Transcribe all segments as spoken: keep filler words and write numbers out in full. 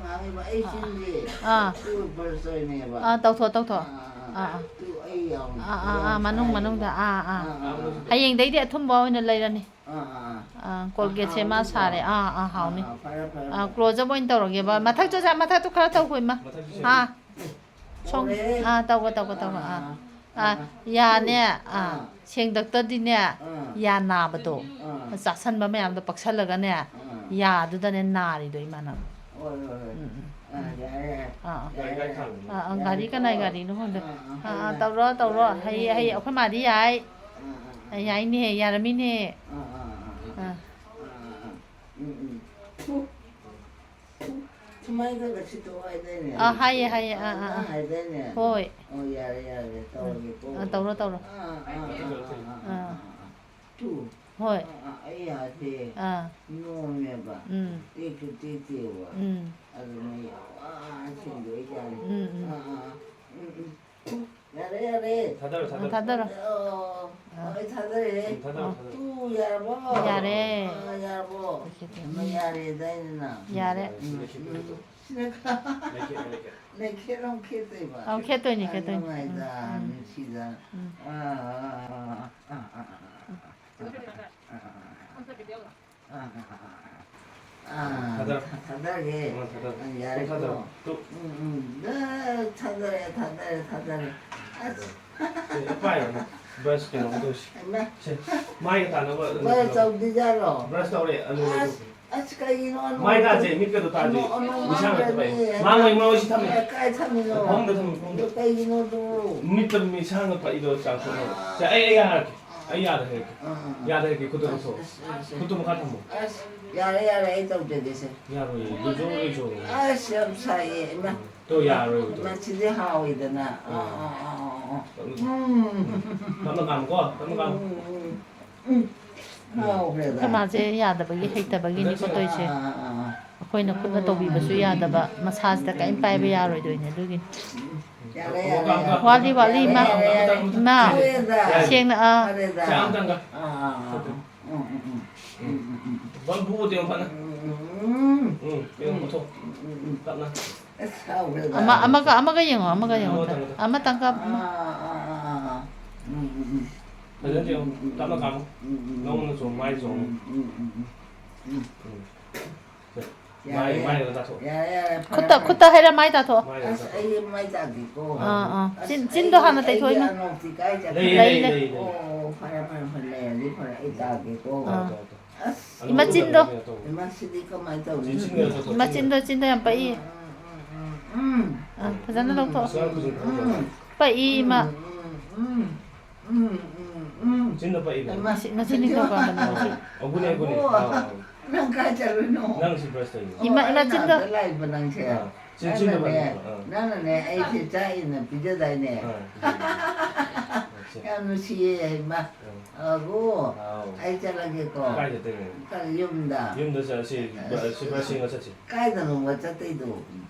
ꯉꯥꯡꯉꯤꯕ ꯑꯩ ꯆꯤꯟꯁꯦ ꯑꯥ꯫ ꯇꯨ ꯕ꯭ꯔꯁ ꯇꯧꯔꯤꯅꯦꯕ꯫ ꯑꯥ, ꯇꯧꯊꯣꯛ, ꯇꯧꯊꯣꯛ꯫ ꯑꯥ, ꯑꯥ, ꯑꯥ, ꯑꯥ꯫ ꯇꯨ ꯑꯩ ꯌꯥꯝ ꯑꯥ, ꯑꯥ, ꯑꯥ, ꯌꯥꯝ ꯃꯅꯨꯡ, ꯁꯥꯏꯌꯦꯕ꯫ ꯃꯅꯨꯡꯗ꯫ ꯑꯥ, ꯑꯥ꯫ ꯑꯥ, ꯃꯅꯨꯡ꯫ ꯍꯌꯦꯡꯗꯩꯗꯤ ꯑꯊꯨꯝꯕ ꯑꯣꯏꯅ ꯂꯩꯔꯅꯤ꯫ ꯑꯥ, ꯑꯥ, ꯑꯥ꯫ ꯑꯥ, ꯀꯣꯜꯒꯦꯠꯁꯦ ꯃꯥ ꯑꯍꯥꯎꯕ꯫ ꯁꯥꯔꯦ꯫ ꯑꯥ, ꯑꯥ, ꯍꯥꯎꯅꯤ꯫ ꯑꯥ, ꯑꯥ, ꯐꯔꯦ, ꯐꯔꯦ, ꯑꯥ, ꯐꯔꯦ꯫ ꯀ꯭ꯂꯣꯖ ꯑꯞ ꯑꯣꯏꯅ ꯇꯧꯔꯒꯦꯕ꯫ ꯃꯊꯛꯇꯨ ꯁꯥ-, ꯃꯊꯛꯇꯨ ꯈꯔ ꯇꯧꯈꯣ, ꯏꯃꯥ꯫ ꯃꯊꯛꯁꯤ ꯍꯥ? ꯁꯣꯝ-, ꯇꯧꯔꯦ꯫ ꯑꯥ, ꯇꯧꯕ, ꯇꯧꯕ, ꯇꯧꯕ꯫ ꯑꯥ, ꯑꯥ, ꯑꯥ, ꯑꯥ, ꯑꯥ꯫ ꯌꯥꯅꯦ꯫ ꯑꯥ, ꯑꯥ꯫ ꯁꯦꯡꯗꯛꯇꯗꯤꯅꯦ, ꯑꯥ꯫ ꯌꯥ ꯅꯥꯕꯗꯣ꯫ ꯑꯥ꯫ ꯆꯥꯁꯟꯕ ꯃꯌꯥꯝꯗꯣ ꯄꯛꯁꯜꯂꯒꯅꯦ, ꯑꯥ꯫ ꯌꯥꯗꯨꯗꯅꯦ ꯅꯥꯔꯤꯗꯣ, ꯏꯃꯥꯅ꯫ ꯍꯣꯏ, ꯍꯣꯏ, ꯍꯣꯏ꯫ ꯎꯝ, ꯎꯝ, ꯑꯥ, ꯎꯝ꯫ ꯌꯥꯔꯦ, ꯌꯥꯔꯦ꯫ ꯑꯥ, ꯑꯥ꯫ ꯌꯥꯔꯦ, ꯒꯥꯔꯤ ꯌꯥꯔꯦ, ꯀꯅꯥꯏ ꯇꯧꯔꯣ꯫ ꯒꯥꯔꯤꯅꯣ ꯈꯪꯗꯦ꯫ ꯑꯥ, ꯑꯥ, ꯑꯥ, ꯑꯥ, ꯍꯣꯏ, ꯇꯧꯔꯣ, ꯇꯧꯔꯣ꯫ ꯌꯥꯔꯦ, ꯍꯩ, ꯍꯩ, ꯌꯥꯔꯦ꯫ ꯑꯩꯈꯣꯏ ꯃꯥꯗꯤ ꯌꯥꯏ꯫ ꯑꯥ, ꯑꯥ, ꯑꯥ꯫ ꯌꯥꯏꯅꯦ, ꯌꯥꯔꯝꯃꯤꯅꯦ꯫ ꯑꯥ, ꯑꯥ, ꯑꯥ, ꯑꯥ꯫ ꯑꯥ꯫ ꯑꯥ, ꯑꯥ, ꯑꯥ꯫ ꯎꯝ, ꯎꯝ꯫ ꯁꯨꯃꯥꯏꯅ ꯈꯔ ꯈꯔ ꯁꯤꯠꯇꯣꯛꯑꯣ ꯍꯥꯏꯗꯥꯏꯅꯦ? ꯑꯥ, ꯍꯥꯏꯌꯦ, ꯍꯥꯏꯌꯦ꯫ ꯑꯥ, ꯑꯥ, ꯅꯪ ꯑꯥ꯫ ꯍꯥꯏꯗꯥꯏꯅꯦ? ꯍꯣꯏ꯫ ꯑꯣ, ꯌꯥꯔꯦ, ꯌꯥꯔꯦ, ꯎꯝ꯫ ꯇꯧꯔꯒꯦꯀꯣ꯫ ꯑꯥ, ꯇꯧꯔꯣ, ꯇꯧꯔꯣ꯫ ꯑꯥ, ꯑꯥ, ꯑꯥ, ꯑꯥ, ꯑꯥ, ꯑꯥ, ꯑꯥ, ꯑꯥ꯫ ꯑꯥ꯫ ꯇꯨ꯫ ꯍꯣꯏ꯫ ꯑꯥ, ꯑꯥ, ꯑꯩ ꯌꯥꯁꯦ ꯑꯥ꯫ ꯅꯣꯝꯃꯦꯕ꯫ ꯎꯝ꯫ ꯇꯦꯛꯁꯨ ꯇꯦꯛꯇꯦꯕ꯫ ꯎꯝ꯫ ꯑꯗꯨꯅ ꯑꯩ ꯋꯥꯅ ꯁꯦꯡꯗꯣꯛꯏꯖꯥꯠꯅꯤ꯫ ꯎꯝ, ꯎꯝ꯫ ꯑꯥ, ꯑꯥ, ꯑꯥ꯫ ꯎꯝ, ꯎꯝ꯫ ꯌꯥꯔꯦ, ꯌꯥꯔꯦ꯫ ꯊꯥꯗꯔꯣ, ꯊꯥꯗꯔꯣ꯫ ꯊꯥꯗꯔꯣ꯫ ꯑꯣ, ꯑꯥ꯫ ꯑꯩ ꯊꯥꯗꯔꯦ꯫ ꯎꯝ, ꯊꯥꯗꯔꯣ, ꯑꯥ꯫ ꯊꯥꯗꯔꯣ꯫ ꯇꯨ ꯌꯥꯔꯕꯣ? ꯌꯥꯔꯦ꯫ ꯑꯥ, ꯌꯥꯔꯕꯣ? ꯎꯝ꯫ ꯑꯃ ꯌꯥꯔꯦꯗꯥꯏꯅꯦ ꯅꯪ? ꯌꯥꯔꯦ꯫ ꯎꯝ, ꯎꯝ꯫ ꯁꯤꯅ ꯈ-, ꯂꯩꯀꯦ, ꯂꯩꯀꯦ꯫ ꯂꯩꯀꯦ ꯑꯃꯨꯛ ꯈꯦꯠꯇꯣꯏꯕ꯫ ꯑꯧ, ꯈꯦꯠꯇꯣꯏꯅꯤ, ꯑꯩ ꯈꯦꯠꯇꯣꯏꯅꯤ꯫ ꯅꯨꯡꯉꯥꯏꯗ, ꯎꯝ, ꯎꯝ꯫ ꯅꯨꯡꯁꯤꯗ꯫ ꯎꯝ꯫ ꯑꯥ, ꯑꯥ, ꯑꯥ, ꯑꯥ꯫ ꯑꯥ, ꯑꯥ, ꯑꯥ, ꯑꯥ꯫ ꯑꯥ, ꯑꯥ, ꯑꯥ, ꯑꯥ꯫ ꯑꯥ, ꯊꯥꯗꯔꯣ꯫ ꯊꯥ-, ꯊꯥꯗꯔꯒꯦ꯫ ꯑꯥ, ꯊꯥꯗꯔꯣ꯫ ꯑꯥ, ꯌꯥꯔꯦꯀꯣ꯫ ꯊꯥꯗꯔꯣ꯫ ꯇꯨ꯫ ꯎꯝ, ꯎꯝ꯫ ꯑꯥ, ꯊꯥꯗꯔꯦ, ꯊꯥꯗꯔꯦ, ꯊꯥꯗꯔꯦ꯫ ꯑꯁ꯫ ꯁꯦ, ꯄꯥꯏꯔꯣꯅꯦ꯫ ꯕ꯭ꯔꯁ ꯀꯩꯅꯣ ꯇꯧꯁꯤ꯫ ꯍꯩꯃꯥ꯫ ꯁꯦ, ꯃꯥꯏꯒ ꯇꯥꯅꯕ ꯑꯗꯨꯝ ꯕ꯭ꯔꯁ ꯀꯩꯅꯣ꯫ ꯇꯧꯗꯣꯏꯖꯥꯠꯂꯣ? ꯕ꯭ꯔꯁ ꯇꯧꯔꯦ, ꯑꯂꯨ ꯑꯁ, ꯂꯧꯊꯣꯛ꯫ ꯑꯁ, ꯀꯩꯒꯤꯅꯣ ꯑꯅꯣꯛ ꯃꯥꯏ ꯇꯥꯁꯦ, ꯃꯤꯠꯀꯗꯣ ꯇꯥꯁꯦ꯫ ꯑꯅꯣꯛ, ꯑꯅꯣꯛ ꯃꯤꯁꯥꯡ ꯉꯥꯛꯇ ꯄꯥꯏ꯫ ꯃꯥꯡꯈ꯭ꯔꯅꯤ꯫ ꯃꯥꯡꯉꯣꯏ, ꯃꯥꯡꯉꯣꯏ, ꯁꯤ ꯊꯝꯃꯦ꯫ ꯀꯥꯏ ꯊꯝꯃꯤꯅꯣ? ꯐꯃꯨꯡꯗ ꯊꯝꯃꯦ, ꯐꯃꯨꯡꯗ꯫ ꯀꯩꯒꯤꯅꯣ ꯑꯗꯨꯕꯨ? ꯃꯤꯠꯇ ꯃꯤꯁꯥꯡꯅ ꯄꯛꯏꯗꯣ ꯆꯥꯛ ꯊꯣꯡꯉꯣ꯫ ꯁꯦ, ꯑꯩ, ꯑꯩ ꯌꯥꯔꯒꯦ꯫ ꯑꯩ ꯌꯥꯗ ꯍꯦꯛ꯫ ꯑꯥ, ꯑꯥ, ꯑꯥ꯫ ꯌꯥꯗ ꯍꯦꯛ, ꯈꯨꯠꯇ ꯑꯁ, ꯂꯧꯊꯣꯛꯑꯣ꯫ ꯑꯁ, ꯑꯁ, ꯑꯁ꯫ ꯈꯨꯠꯇꯨ ꯃꯈꯥ ꯊꯝꯃꯣ꯫ ꯑꯁ, ꯌꯥꯔꯦ, ꯌꯥꯔꯦ, ꯑꯩ ꯇꯧꯖꯒꯦꯁꯦ꯫ ꯌꯥꯔꯣꯏꯌꯦ, ꯂꯨꯖꯧ, ꯂꯨꯖꯧ꯫ ꯑꯁ, ꯌꯥꯝ ꯁꯥꯏꯌꯦ, ꯏꯃꯥ꯫ ꯇꯣ, ꯌꯥꯔꯣꯏ, ꯇꯣ꯫ ꯃꯁꯤꯗꯤ ꯍꯥꯎꯋꯤꯗꯅ꯫ ꯑꯥ, ꯑꯥ, ꯑꯥ, ꯑꯥ, ꯑꯥ꯫ ꯎꯝ꯫ ꯇꯞꯅ ꯀꯥꯝꯃꯨꯀꯣ, ꯇꯞꯅ ꯀꯥꯝꯃꯨ꯫ ꯎꯝ, ꯎꯝ, ꯎꯝ, ꯎꯝ꯫ ꯍꯥꯎꯈ꯭ꯔꯦꯗ꯫ ꯑꯩꯈꯣꯏ ꯃꯥꯁꯦ ꯌꯥꯗꯕꯒꯤ, ꯍꯩꯇꯕꯒꯤꯅꯤꯀꯣ ꯇꯧꯔꯤꯁꯦ꯫ ꯑꯥ, ꯑꯥ, ꯑꯥ, ꯑꯥ꯫ ꯑꯩꯈꯣꯏꯅ ꯈꯨꯠꯅ ꯇꯧꯕꯤꯕꯁꯨ ꯌꯥꯗꯕ, ꯃꯁꯥꯁꯤꯗ ꯀꯔꯤꯝ ꯄꯥꯏꯕ ꯌꯥꯔꯣꯏꯗꯣꯏꯅꯦ ꯑꯗꯨꯒꯤꯅꯤ꯫ ꯌꯥꯔꯦ, ꯌꯥꯔꯦ, ꯌꯥꯔꯦ꯫ ꯋꯥꯠꯂꯤ, ꯋꯥꯠꯂꯤ, ꯏꯃꯥ꯫ ꯌꯥꯔꯦ, ꯌꯥꯔꯦ, ꯌꯥꯔꯦ꯫ ꯏꯃꯥ꯫ ꯐꯔꯦꯗ꯫ ꯁꯦꯡꯅ, ꯑꯥ꯫ ꯐꯔꯦꯗ꯫ ꯆꯥ ꯑꯝꯇꯪꯒ꯫ ꯑꯥ, ꯑꯥ, ꯑꯥ, ꯑꯥ꯫ ꯎꯝ, ꯎꯝ, ꯎꯝ, ꯎꯝ, ꯎꯝ, ꯎꯝ, ꯎꯝ꯫ ꯕꯣꯜ ꯄꯨꯑꯣ ꯇꯦꯡꯉꯣ ꯐꯅ꯫ ꯎꯝ, ꯎꯝ, ꯎꯝ꯫ ꯎꯝ, ꯌꯦꯡꯉꯣ꯫ ꯎꯝ, ꯎꯝ, ꯎꯝ꯫ ꯇꯞꯅ꯫ ꯑꯁ, ꯍꯥꯎꯈ꯭ꯔꯦꯗ꯫ ꯑꯃ, ꯑꯃꯒ, ꯑꯃꯒ ꯌꯦꯡꯉꯣ, ꯑꯃꯒ ꯌꯦꯡꯉꯣ꯫ ꯑꯃꯇꯪ, ꯑꯃꯇꯪ꯫ ꯑꯃꯇꯪꯒ꯫ ꯑꯥ, ꯑꯥ, ꯑꯥ, ꯑꯥ, ꯑꯥ꯫ ꯎꯝ, ꯎꯝ, ꯎꯝ꯫ ꯐꯖꯅ ꯌꯦꯡꯉꯣ꯫ ꯎꯝ, ꯎꯝ, ꯇꯞꯅ ꯀꯥꯝꯃꯣ꯫ ꯎꯝ, ꯎꯝ, ꯎꯝ꯫ ꯅꯉꯣꯟꯗ ꯆꯣꯡ-, ꯃꯥꯏ ꯆꯣꯡꯉꯣ꯫ ꯎꯝ, ꯎꯝ, ꯎꯝ, ꯎꯝ꯫ ꯎꯝ꯫ ꯎꯝ꯫ ꯁꯦ꯫ ꯌꯥꯔꯦ, ꯃꯥꯏ, ꯌꯥꯔꯦ꯫ ꯃꯥꯏꯗ ꯇꯥꯊꯣꯛꯑꯣ꯫ ꯌꯥꯔꯦ, ꯌꯥꯔꯦ, ꯐꯔꯦ, ꯈꯨꯠꯇ, ꯐꯔꯦ꯫ ꯈꯨꯠꯇ ꯍꯩꯔ ꯃꯥꯏ ꯇꯥꯊꯣꯛꯑꯣ꯫ ꯃꯥꯏꯗ ꯑꯁ, ꯇꯥꯊꯣꯛꯑꯣ꯫ ꯑꯩ ꯃꯥꯏ ꯇꯥꯗꯦꯀꯣ꯫ ꯑꯥ, ꯑꯥ꯫ ꯆꯤꯟ-, ꯑꯁ, ꯆꯤꯟꯗꯣ ꯑꯩ, ꯍꯥꯟꯅ ꯑꯩꯒꯤ ꯇꯩꯊꯣꯛꯑꯣ, ꯏꯃꯥ꯫ ꯑꯅꯣꯛꯇꯤ ꯀꯥꯏ ꯆꯠꯈ꯭ꯔꯦ? ꯂꯩ, ꯂꯩ, ꯂꯩ, ꯂꯩ, ꯂꯩ꯫ ꯑꯣ, ꯐꯔꯦ, ꯐꯔꯦ, ꯐꯔꯦ, ꯂꯩꯔꯗꯤ ꯐꯔꯦ, ꯑꯩ ꯇꯥꯒꯦꯀꯣ꯫ ꯑꯥ꯫ ꯇꯥꯎ, ꯇꯥꯎ, ꯇꯥꯎ꯫ ꯑꯁ꯫ ꯏꯃꯥ ꯆꯤꯟꯗꯣ꯫ ꯏꯃꯥ, ꯁꯤꯗꯤ ꯀꯃꯥꯏꯅ ꯇꯧꯅꯤ? ꯆꯤꯟ ꯁꯤꯡꯒ ꯂꯧꯊꯣꯛ, ꯏꯃꯥ ꯆꯤꯟꯗꯣ꯫ ꯆꯤꯟꯗꯣ, ꯆꯤꯟꯗꯣ ꯌꯥꯝ ꯄꯛꯏ꯫ ꯎꯝ, ꯎꯝ, ꯎꯝ, ꯎꯝ, ꯎꯝ꯫ ꯑꯥ, ꯐꯖꯅ ꯂꯧꯊꯣꯛꯑꯣ꯫ ꯎꯝ, ꯎꯝ, ꯎꯝ꯫ ꯄꯛꯏ, ꯏꯃꯥ꯫ ꯎꯝ, ꯎꯝ, ꯎꯝ, ꯎꯝ, ꯎꯝ, ꯎꯝ꯫ ꯆꯤꯟꯗꯣ ꯄꯛꯏꯕ꯫ ꯏꯃꯥ, ꯃꯁꯤ, ꯃꯁꯤ ꯅꯤꯡꯊꯧꯀꯥꯕꯅꯦ, ꯃꯁꯤ꯫ ꯑꯒꯨꯅꯦ, ꯑꯒꯨꯅꯦ꯫ ꯑꯕꯣ, ꯑꯥ, ꯑꯥ꯫ ꯅꯪ ꯀꯥꯏ ꯆꯠꯂꯨꯏꯅꯣ? ꯅꯪ ꯁꯤ ꯕ꯭ꯔꯁ ꯇꯧꯔꯤꯅꯣ? ꯏꯃꯥ, ꯑꯣ, ꯏꯃꯥ, ꯑꯩ ꯆꯤꯟꯗꯣ꯫ ꯅꯥꯛꯇ ꯂꯥꯛꯏꯕ ꯅꯪꯁꯦ? ꯑꯥ, ꯆꯤꯟ, ꯆꯤꯟꯗꯣ ꯅꯪꯅꯅꯦ, ꯄꯛꯏꯕ꯫ ꯑꯥ꯫ ꯅꯪꯅꯅꯦ, ꯑꯩꯁꯦ ꯆꯥꯛ ꯏꯟꯅ ꯄꯤꯖꯗꯥꯏꯅꯦ? ꯑꯥ, ꯄꯤꯖꯩ, ꯄꯤꯖꯩ꯫ ꯑꯥ, ꯁꯦ꯫ ꯌꯥꯝ ꯅꯨꯡꯁꯤꯌꯦ, ꯍꯩꯃꯥ꯫ ꯑꯥ꯫ ꯑꯕꯣ, ꯑꯥꯎ꯫ ꯑꯩ ꯆꯠꯂꯒꯦꯀꯣ꯫ ꯀꯥꯏ ꯆꯠꯇꯣꯏꯅꯣ? ꯀꯔꯤ ꯌꯨꯝꯗ? ꯌꯨꯝꯗ ꯆꯠꯂꯁꯤ, ꯑꯁ, ꯁꯤ ꯕ꯭ꯔꯁ ꯁꯦꯡꯉ ꯆꯠꯁꯤ꯫ ꯀꯥꯏꯗꯅꯣꯕ ꯆꯠꯇꯣꯏꯗꯣ?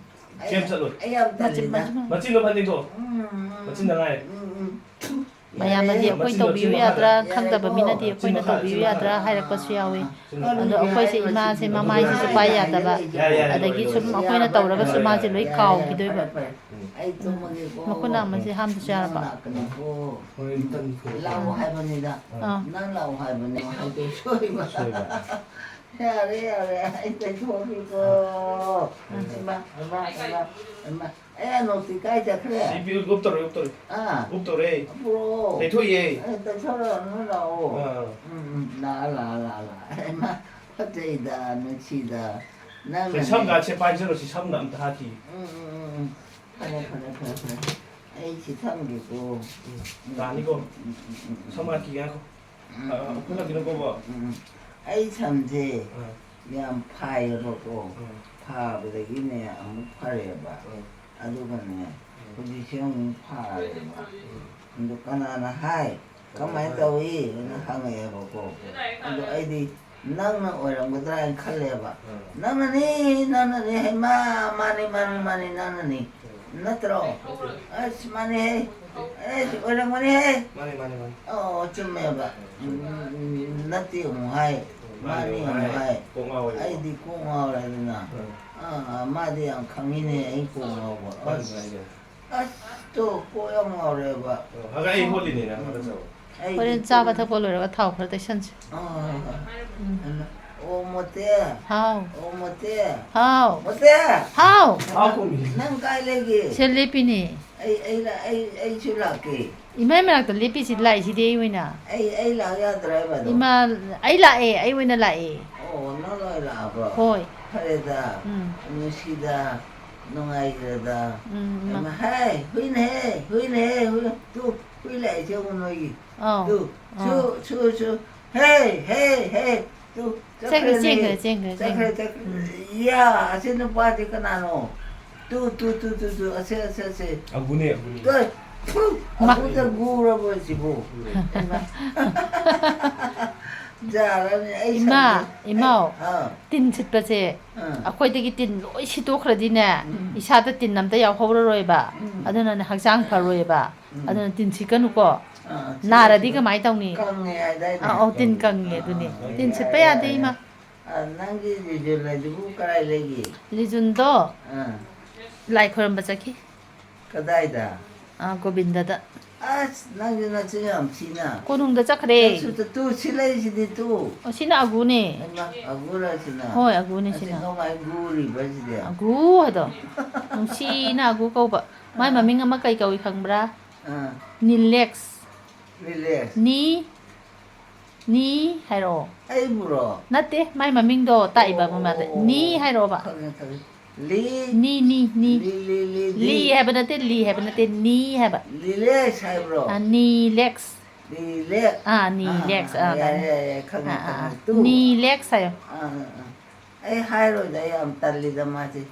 ꯑꯩ, ꯀꯩꯝ ꯆꯠꯂꯣꯏ꯫ ꯑꯩ ꯌꯥꯝ ꯃꯆꯤꯟ, ꯇꯜꯂꯤꯗ꯫ ꯃꯆꯤꯟ, ꯃꯆꯤꯟ꯫ ꯃꯆꯤꯟꯗꯣ ꯐꯠ ꯇꯤꯡꯊꯣꯛꯑꯣ꯫ ꯎꯝ, ꯎꯝ, ꯃꯆꯤꯟꯗ ꯉꯥꯏ꯫ ꯎꯝ, ꯎꯝ꯫ ꯃꯌꯥꯝꯅꯗꯤ ꯌꯥꯔꯦ꯫ ꯑꯩꯈꯣꯏ ꯃꯆꯤꯟꯗꯣ ꯇꯧꯕꯤꯌꯨ ꯆꯤꯟꯗꯣ ꯌꯥꯗ꯭ꯔꯥ? ꯍꯥꯟꯅ꯫ ꯈꯪꯗꯕ ꯌꯥꯔꯦꯀꯣ꯫ ꯃꯤꯅꯗꯤ ꯑꯩꯈꯣꯏꯅ ꯆꯤꯟꯗꯣ ꯍꯥꯟꯅ, ꯇꯧꯕꯤꯌꯨ ꯆꯤꯟꯗꯣ ꯌꯥꯗ꯭ꯔꯥ ꯍꯥꯟꯅ꯫ ꯍꯥꯏꯔꯛꯄꯁꯨ ꯌꯥꯎꯏ꯫ ꯆꯤꯟꯗꯣ ꯍꯥꯟꯅ꯫ ꯑꯗꯣ ꯑꯩꯈꯣꯏꯁꯦ ꯏꯃꯥꯁꯦ ꯃꯃꯥꯏꯁꯤꯁꯨ ꯄꯥꯏ ꯌꯥꯗꯕ꯫ ꯌꯥꯔꯦ, ꯌꯥꯔꯦ, ꯑꯗꯒꯤ ꯂꯣꯏꯔꯦ, ꯁꯨꯝ ꯂꯣꯏꯔꯦ꯫ ꯑꯩꯈꯣꯏꯅ ꯇꯧꯔꯒꯁꯨ ꯌꯥꯔꯦ, ꯃꯥꯁꯦ ꯂꯣꯏ ꯌꯥꯔꯦ, ꯌꯥꯔꯦ, ꯀꯥꯎꯈꯤꯗꯣꯏꯕ꯫ ꯐꯔꯦ, ꯐꯔꯦ꯫ ꯎꯝ꯫ ꯑꯩ ꯇꯨꯝꯃꯒꯦꯀꯣ꯫ ꯃꯈꯨꯠꯅ ꯑꯃꯁꯦ ꯍꯥꯝꯗꯁꯨ ꯌꯥꯔꯕ? ꯅꯪ ꯂꯥꯛꯀꯅꯤꯀꯣ꯫ ꯍꯣꯔꯦꯟ ꯇꯟ ꯊꯣꯡꯉꯦ꯫ ꯂꯥꯛꯑꯣ ꯍꯥꯏꯕꯅꯤꯗ꯫ ꯑꯥ꯫ ꯅꯪ ꯂꯥꯛꯑꯣ ꯍꯥꯏꯕꯅꯤ, ꯍꯥꯏꯗꯣꯛ ꯁꯣꯏꯕ꯫ ꯁꯣꯏꯕ꯫ ꯌꯥꯔꯦ, ꯌꯥꯔꯦ, ꯑꯩ ꯇꯩꯊꯣꯛꯑꯒꯦꯀꯣ꯫ ꯎꯝ꯫ ꯏꯃꯥ, ꯏꯃꯥ, ꯏꯃꯥ, ꯏꯃꯥ꯫ ꯑꯦ, ꯑꯅꯣꯛꯇꯤ ꯀꯥꯏ ꯆꯠꯈ꯭ꯔꯦ? ꯁꯤ ꯄꯤꯌꯨ, ꯎꯞꯇꯧꯔꯦ, ꯎꯞꯇꯧꯔꯦ꯫ ꯑꯥ꯫ ꯎꯞꯇꯧꯔꯦ꯫ ꯄꯨꯔꯛꯑꯣ꯫ ꯇꯩꯊꯣꯛꯏꯌꯦ꯫ ꯑꯦ, ꯇꯩꯊꯣꯛꯂꯛꯑꯣ, ꯂꯥꯛꯑꯣ꯫ ꯑꯥ꯫ ꯎꯝ, ꯎꯝ, ꯂꯥꯛꯑꯣ, ꯂꯥꯛꯑꯣ, ꯂꯥꯛꯑꯣ, ꯂꯥꯛꯑꯣ꯫ ꯏꯃꯥ, ꯐꯠꯇꯩꯗ, ꯅꯨꯡꯁꯤꯗ꯫ ꯁꯤ ꯅꯪꯅꯅꯦ꯫ ꯁꯝꯒꯥꯁꯦ ꯄꯥꯏꯖꯔꯣ, ꯁꯤ ꯁꯝꯒ ꯑꯝꯇ ꯍꯥꯠꯈꯤꯒꯦ꯫ ꯎꯝ, ꯎꯝ, ꯎꯝ, ꯎꯝ꯫ ꯐꯔꯦ, ꯐꯔꯦ, ꯐꯔꯦ, ꯐꯔꯦ꯫ ꯑꯩ ꯁꯤ ꯊꯝꯒꯦꯀꯣ꯫ ꯎꯝ, ꯎꯝ, ꯇꯥꯅꯤꯀꯣ꯫ ꯎꯝ, ꯎꯝ, ꯎꯝ, ꯎꯝ, ꯁꯝ ꯎꯝ꯫ ꯍꯥꯠꯈꯤꯒꯦ, ꯉꯥꯏꯈꯣ꯫ ꯎꯝ, ꯑ, ꯎꯝ, ꯎꯝ, ꯎꯐꯨꯜ ꯂꯥꯛꯈꯤꯅꯨꯀꯣ, ꯕꯕꯥ꯫ ꯎꯝ, ꯎꯝ꯫ ꯑꯩ ꯁꯝꯁꯦ ꯎꯝ꯫ ꯌꯥꯝ ꯐꯥꯏꯌꯦꯕꯀꯣ꯫ ꯎꯝ꯫ ꯐꯥꯕꯗꯒꯤꯅꯦ ꯑꯃꯨꯛ ꯐꯔꯦꯕ꯫ ꯎꯝ꯫ ꯑꯗꯨꯒꯅꯦ, ꯎꯝ꯫ ꯍꯧꯖꯤꯛꯁꯦ ꯑꯃꯨꯛ ꯐꯥꯔꯦꯕ꯫ ꯎꯝ꯫ ꯑꯗꯨ ꯀꯅꯥꯅ ꯍꯥꯏ? ꯀꯃꯥꯏꯅ ꯀꯅꯥꯅ ꯍꯥꯏ? ꯇꯧꯏ? ꯍꯥꯏꯅ ꯎꯝ꯫ ꯍꯪꯉꯛꯑꯦꯕꯀꯣ꯫ ꯎꯝ꯫ ꯑꯗꯣ ꯑꯩꯗꯤ ꯅꯪꯅ ꯑꯣꯏꯔꯝꯒꯗ꯭ꯔꯥ ꯍꯥꯏꯅ ꯈꯜꯂꯦꯕ꯫ ꯎꯝ꯫ "ꯅꯪꯅꯅꯤ, ꯅꯪꯅꯅꯤ, ꯍꯩꯃꯥ, ꯃꯥꯅꯤ, ꯃꯥꯅꯤ, ꯃꯥꯅꯤ, ꯅꯪꯅꯅꯤ꯫ ꯎꯝ꯫ ꯅꯠꯇ꯭ꯔꯣ? ꯅꯠꯇꯦ꯫ ꯑꯁ, ꯃꯥꯅꯤꯍꯦ꯫ ꯅꯠꯇꯦ꯫ ꯑꯁ, ꯑꯣꯏꯔꯝꯒꯅꯤꯍꯦ꯫ ꯃꯥꯅꯤ, ꯃꯥꯅꯤ, ꯃꯥꯅꯤ꯫ ꯑꯣ, ꯆꯨꯝꯃꯦꯕ꯫ ꯎꯝ, ꯆꯨꯝꯃꯦ꯫ ꯎꯝ, ꯎꯝ, ꯅꯠꯇꯦ ꯑꯃꯨꯛ ꯍꯥꯏ꯫ ꯎꯝ꯫ ꯃꯥꯅꯤ, ꯃꯥꯅꯤ, ꯍꯥꯏ꯫ ꯍꯥꯏ꯫ ꯀꯣꯛ ꯉꯥꯎꯋꯦꯕ꯫ ꯑꯩꯗꯤ ꯀꯣꯛ ꯉꯥꯎꯔꯦ ꯑꯗꯨꯅ꯫ ꯎꯝ꯫ ꯑꯥ, ꯑꯥ, ꯃꯥꯗꯤ ꯌꯥꯝ ꯈꯪꯉꯤꯅꯦ ꯑꯩ ꯀꯣꯛ ꯉꯥꯎꯕ꯫ ꯃꯥꯅꯤ, ꯑꯁ, ꯃꯥꯅꯤ꯫ ꯑꯁ, ꯇꯣ, ꯀꯣꯛ ꯌꯥꯝ ꯉꯥꯎꯔꯦꯕ꯫ ꯑꯣ, ꯍꯥꯏꯒꯠꯂꯛꯏ ꯍꯣꯜꯂꯤꯅꯦ ꯅꯪ ꯍꯥꯏꯒꯠꯆꯕ꯫ ꯑꯩ ꯍꯣꯔꯦꯟ ꯆꯥꯕ ꯊꯛꯄ ꯂꯣꯏꯔꯒ ꯊꯥꯎ ꯈꯔ ꯇꯩꯁꯟꯁꯤ꯫ ꯑꯥ, ꯑꯥ, ꯑꯥ꯫ ꯎꯝ꯫ ꯑꯣ, ꯃꯣꯇꯦ꯫ ꯍꯥꯎ꯫ ꯑꯣ, ꯃꯣꯇꯦ꯫ ꯍꯥꯎ꯫ ꯃꯣꯇꯦ꯫ ꯍꯥꯎ꯫ ꯍꯥꯎ ꯀꯧꯏ꯫ ꯅꯪ ꯀꯥꯏ ꯂꯩꯒꯦ? ꯁꯦ ꯂꯦꯞꯄꯤꯅꯦ꯫ ꯑꯩ, ꯑꯩ ꯂꯥ-, ꯑꯩ, ꯑꯩꯁꯨ ꯂꯥꯛꯀꯦ꯫ ꯏꯃꯥꯏ ꯃꯅꯥꯛꯇ ꯂꯦꯞꯄꯤꯁꯤ ꯂꯥꯛꯏꯁꯤꯗꯤ ꯑꯩ ꯑꯣꯏꯅ꯫ ꯑꯩ, ꯑꯩ ꯂꯥꯛ ꯌꯥꯗ꯭ꯔꯥ ꯍꯥꯏꯕ ꯑꯗꯣ? ꯏꯃꯥ, ꯑꯩ ꯂꯥꯛꯑꯦ, ꯑꯩ ꯑꯣꯏꯅ ꯂꯥꯛꯑꯦ꯫ ꯑꯣ, ꯅꯪ ꯂꯣꯏ ꯂꯥꯛꯑꯕ꯭ꯔꯣ? ꯍꯣꯏ꯫ ꯐꯔꯦꯗ, ꯎꯝ꯫ ꯅꯨꯡꯁꯤꯗ, ꯅꯨꯡꯉꯥꯏꯈ꯭ꯔꯦꯗ꯫ ꯎꯝ, ꯏꯃꯥ꯫ ꯏꯃꯥ, ꯍꯦ, ꯍꯨꯏꯅꯦꯍꯦ, ꯍꯨꯏꯅꯦꯍꯦ, ꯍꯨꯏ꯫ ꯇꯨ, ꯍꯨꯏ ꯂꯥꯛꯏꯁꯦ ꯌꯦꯡꯉꯨ ꯅꯣꯏꯒꯤ꯫ ꯑꯧ, ꯇꯨ, ꯁꯨ, ꯑꯧ꯫ ꯁꯨ, ꯁꯨ꯫ ꯍꯦ, ꯍꯦ, ꯍꯦ꯫ ꯇꯨ, ꯆꯠꯈ꯭ꯔꯦ, ꯆꯠꯈ꯭ꯔꯦꯅꯦ꯫ ꯆꯦꯟꯈ꯭ꯔꯦ, ꯆꯦꯟꯈ꯭ꯔꯦ, ꯆꯠꯈ꯭ꯔꯦ, ꯆꯦꯟꯈ꯭ꯔꯦ꯫ ꯆꯠꯈ꯭ꯔꯦ꯫ ꯎꯝ꯫ ꯏꯌꯥ, ꯑꯁꯤ ꯅꯨꯄꯥꯁꯤ ꯀꯅꯥꯅꯣ? ꯇꯨ, ꯇꯨ, ꯇꯨ, ꯇꯨ, ꯇꯨ, ꯑꯁꯦ, ꯑꯁꯦ, ꯑꯁꯦ꯫ ꯑꯒꯨꯅꯦ, ꯑꯒꯨꯅꯦ꯫ ꯇꯨ, ꯐꯨ, ꯃꯥ꯫ ꯑꯒꯨꯗ ꯒꯨꯔꯕꯣ ꯁꯤꯕꯨ? ꯎꯝ꯫ ꯍꯩꯃꯥ꯫ ꯖꯥꯔꯅꯤ, ꯑꯩ ꯏꯃꯥ, ꯁꯝꯁꯦ꯫ ꯏꯃꯥꯎ, ꯑꯩ, ꯑꯥ꯫ ꯇꯤꯟ ꯁꯤꯠꯄꯁꯦ, ꯑꯥ꯫ ꯑꯩꯈꯣꯏꯗꯒꯤ ꯇꯤꯟ ꯂꯣꯏ ꯁꯤꯠꯇꯣꯛꯈ꯭ꯔꯗꯤꯅꯦ, ꯎꯝ꯫ ꯏꯁꯥꯗ ꯇꯤꯟ ꯑꯝꯇ ꯌꯥꯎꯍꯧꯔꯔꯣꯏꯕ꯫ ꯎꯝ꯫ ꯑꯗꯨꯅꯅꯦ ꯍꯛꯆꯥꯡ ꯐꯔꯣꯏꯕ꯫ ꯎꯝ꯫ ꯑꯗꯨꯅ ꯇꯤꯟ ꯁꯤꯠꯀꯅꯨꯀꯣ꯫ ꯑꯥ, ꯅꯥꯔꯗꯤ ꯁꯤꯠꯂꯣ, ꯁꯤꯠꯂꯣ꯫ ꯀꯃꯥꯏ ꯇꯧꯅꯤ? ꯀꯪꯉꯦ ꯍꯥꯏꯗꯥꯏꯅꯦ? ꯑꯥ, ꯑꯧ, ꯇꯤꯟ ꯀꯪꯉꯦ ꯑꯥ, ꯑꯗꯨꯅꯤ꯫ ꯑꯥ, ꯇꯤꯟ ꯁꯤꯠꯄ ꯌꯥꯔꯦ, ꯌꯥꯗꯦ, ꯌꯥꯔꯦ꯫ ꯏꯃꯥ꯫ ꯑꯥ, ꯅꯪꯒꯤ ꯂꯤꯖꯨꯟ ꯍꯥꯏꯗꯨꯕꯨ ꯀꯗꯥꯏ ꯂꯩꯒꯦ? ꯂꯤꯖꯨꯟꯗꯣ ꯑꯥ꯫ ꯂꯥꯏ ꯈꯣꯏꯔꯝꯕ ꯆꯠꯈꯤ꯫ ꯀꯗꯥꯏꯗ? ꯑꯥ, ꯒꯣꯕꯤꯟꯗꯗ꯫ ꯑꯁ, ꯅꯪꯁꯨ ꯅꯆꯤꯟ ꯌꯥꯝ ꯊꯤꯅ꯫ ꯀꯣꯅꯨꯡꯗ ꯆꯠꯈ꯭ꯔꯦ꯫ ꯆꯠꯁꯨ ꯆꯠ-, ꯇꯨ, ꯁꯤ ꯂꯩꯔꯤꯁꯤꯗꯤ ꯇꯨ꯫ ꯑꯣ, ꯁꯤꯅ ꯑꯒꯨꯅꯦ꯫ ꯍꯩꯃꯥ, ꯑꯒꯨꯔ ꯁꯤꯅ? ꯍꯣꯏ, ꯑꯒꯨꯅꯦ ꯑꯁꯤ ꯁꯤꯅ꯫ ꯀꯃꯥꯏ ꯒꯨꯔꯤꯕ ꯁꯤꯗꯤ? ꯑꯒꯨ ꯍꯥꯏꯗꯣ꯫ ꯅꯨꯡꯁꯤꯅ ꯑꯒꯨ ꯀꯧꯕ꯫ ꯃꯥꯏ ꯑꯥ꯫ ꯃꯃꯤꯡ ꯑꯃ ꯀꯩ ꯀꯧꯏ ꯈꯪꯕ꯭ꯔꯥ? ꯑꯥ꯫ ꯅꯤꯂꯦꯛꯁ꯫ ꯔꯤꯂꯦꯛꯁ꯫ ꯅꯤ, ꯅꯤ ꯍꯥꯏꯔꯛꯑꯣ꯫ ꯑꯩꯕꯨꯔꯣ? ꯅꯠꯇꯦ, ꯃꯥꯏ ꯃꯃꯤꯡꯗꯣ ꯇꯥꯛꯏꯕ ꯑꯣ, ꯃꯃꯥꯗ꯫ ꯑꯣ, ꯅꯤ ꯑꯣ꯫ ꯍꯥꯏꯔꯛꯑꯣꯕ꯫ ꯈꯪꯉꯦ, ꯈꯪꯉꯦ꯫ ꯂꯤ? ꯅꯤ, ꯅꯤ, ꯅꯤ꯫ ꯂꯤ, ꯂꯤ, ꯂꯤ, ꯂꯤ ꯂꯤ꯫ ꯍꯥꯏꯕ ꯅꯠꯇꯦ, ꯂꯤ ꯍꯥꯏꯕ ꯅꯠꯇꯦ, ꯅꯤ ꯍꯥꯏꯕ꯫ ꯂꯤꯂꯦꯛꯁ ꯍꯥꯏꯕ꯭ꯔꯣ? ꯑꯥ, ꯅꯤꯂꯦꯛꯁ꯫ ꯂꯤꯂꯦꯛ-, ꯑꯥ, ꯑꯥ, ꯅꯤꯂꯦꯛꯁ, ꯑꯥ, ꯑꯥ, ꯌꯥꯔꯦ, ꯑꯗꯥꯏꯅ꯫ ꯌꯥꯔꯦ, ꯌꯥꯔꯦ, ꯈꯪꯉꯦ, ꯑꯥ, ꯑꯥ, ꯈꯪꯉꯦ꯫ ꯑꯥ꯫ ꯇꯨ꯫ ꯅꯤꯂꯦꯛꯁ ꯍꯥꯏꯌꯣ꯫ ꯑꯥ, ꯑꯥ, ꯑꯥ꯫ ꯑꯩ ꯍꯥꯏꯔꯣꯏꯗ, ꯑꯩ ꯌꯥꯝ ꯇꯜꯂꯤꯗ ꯃꯥꯁꯦ꯫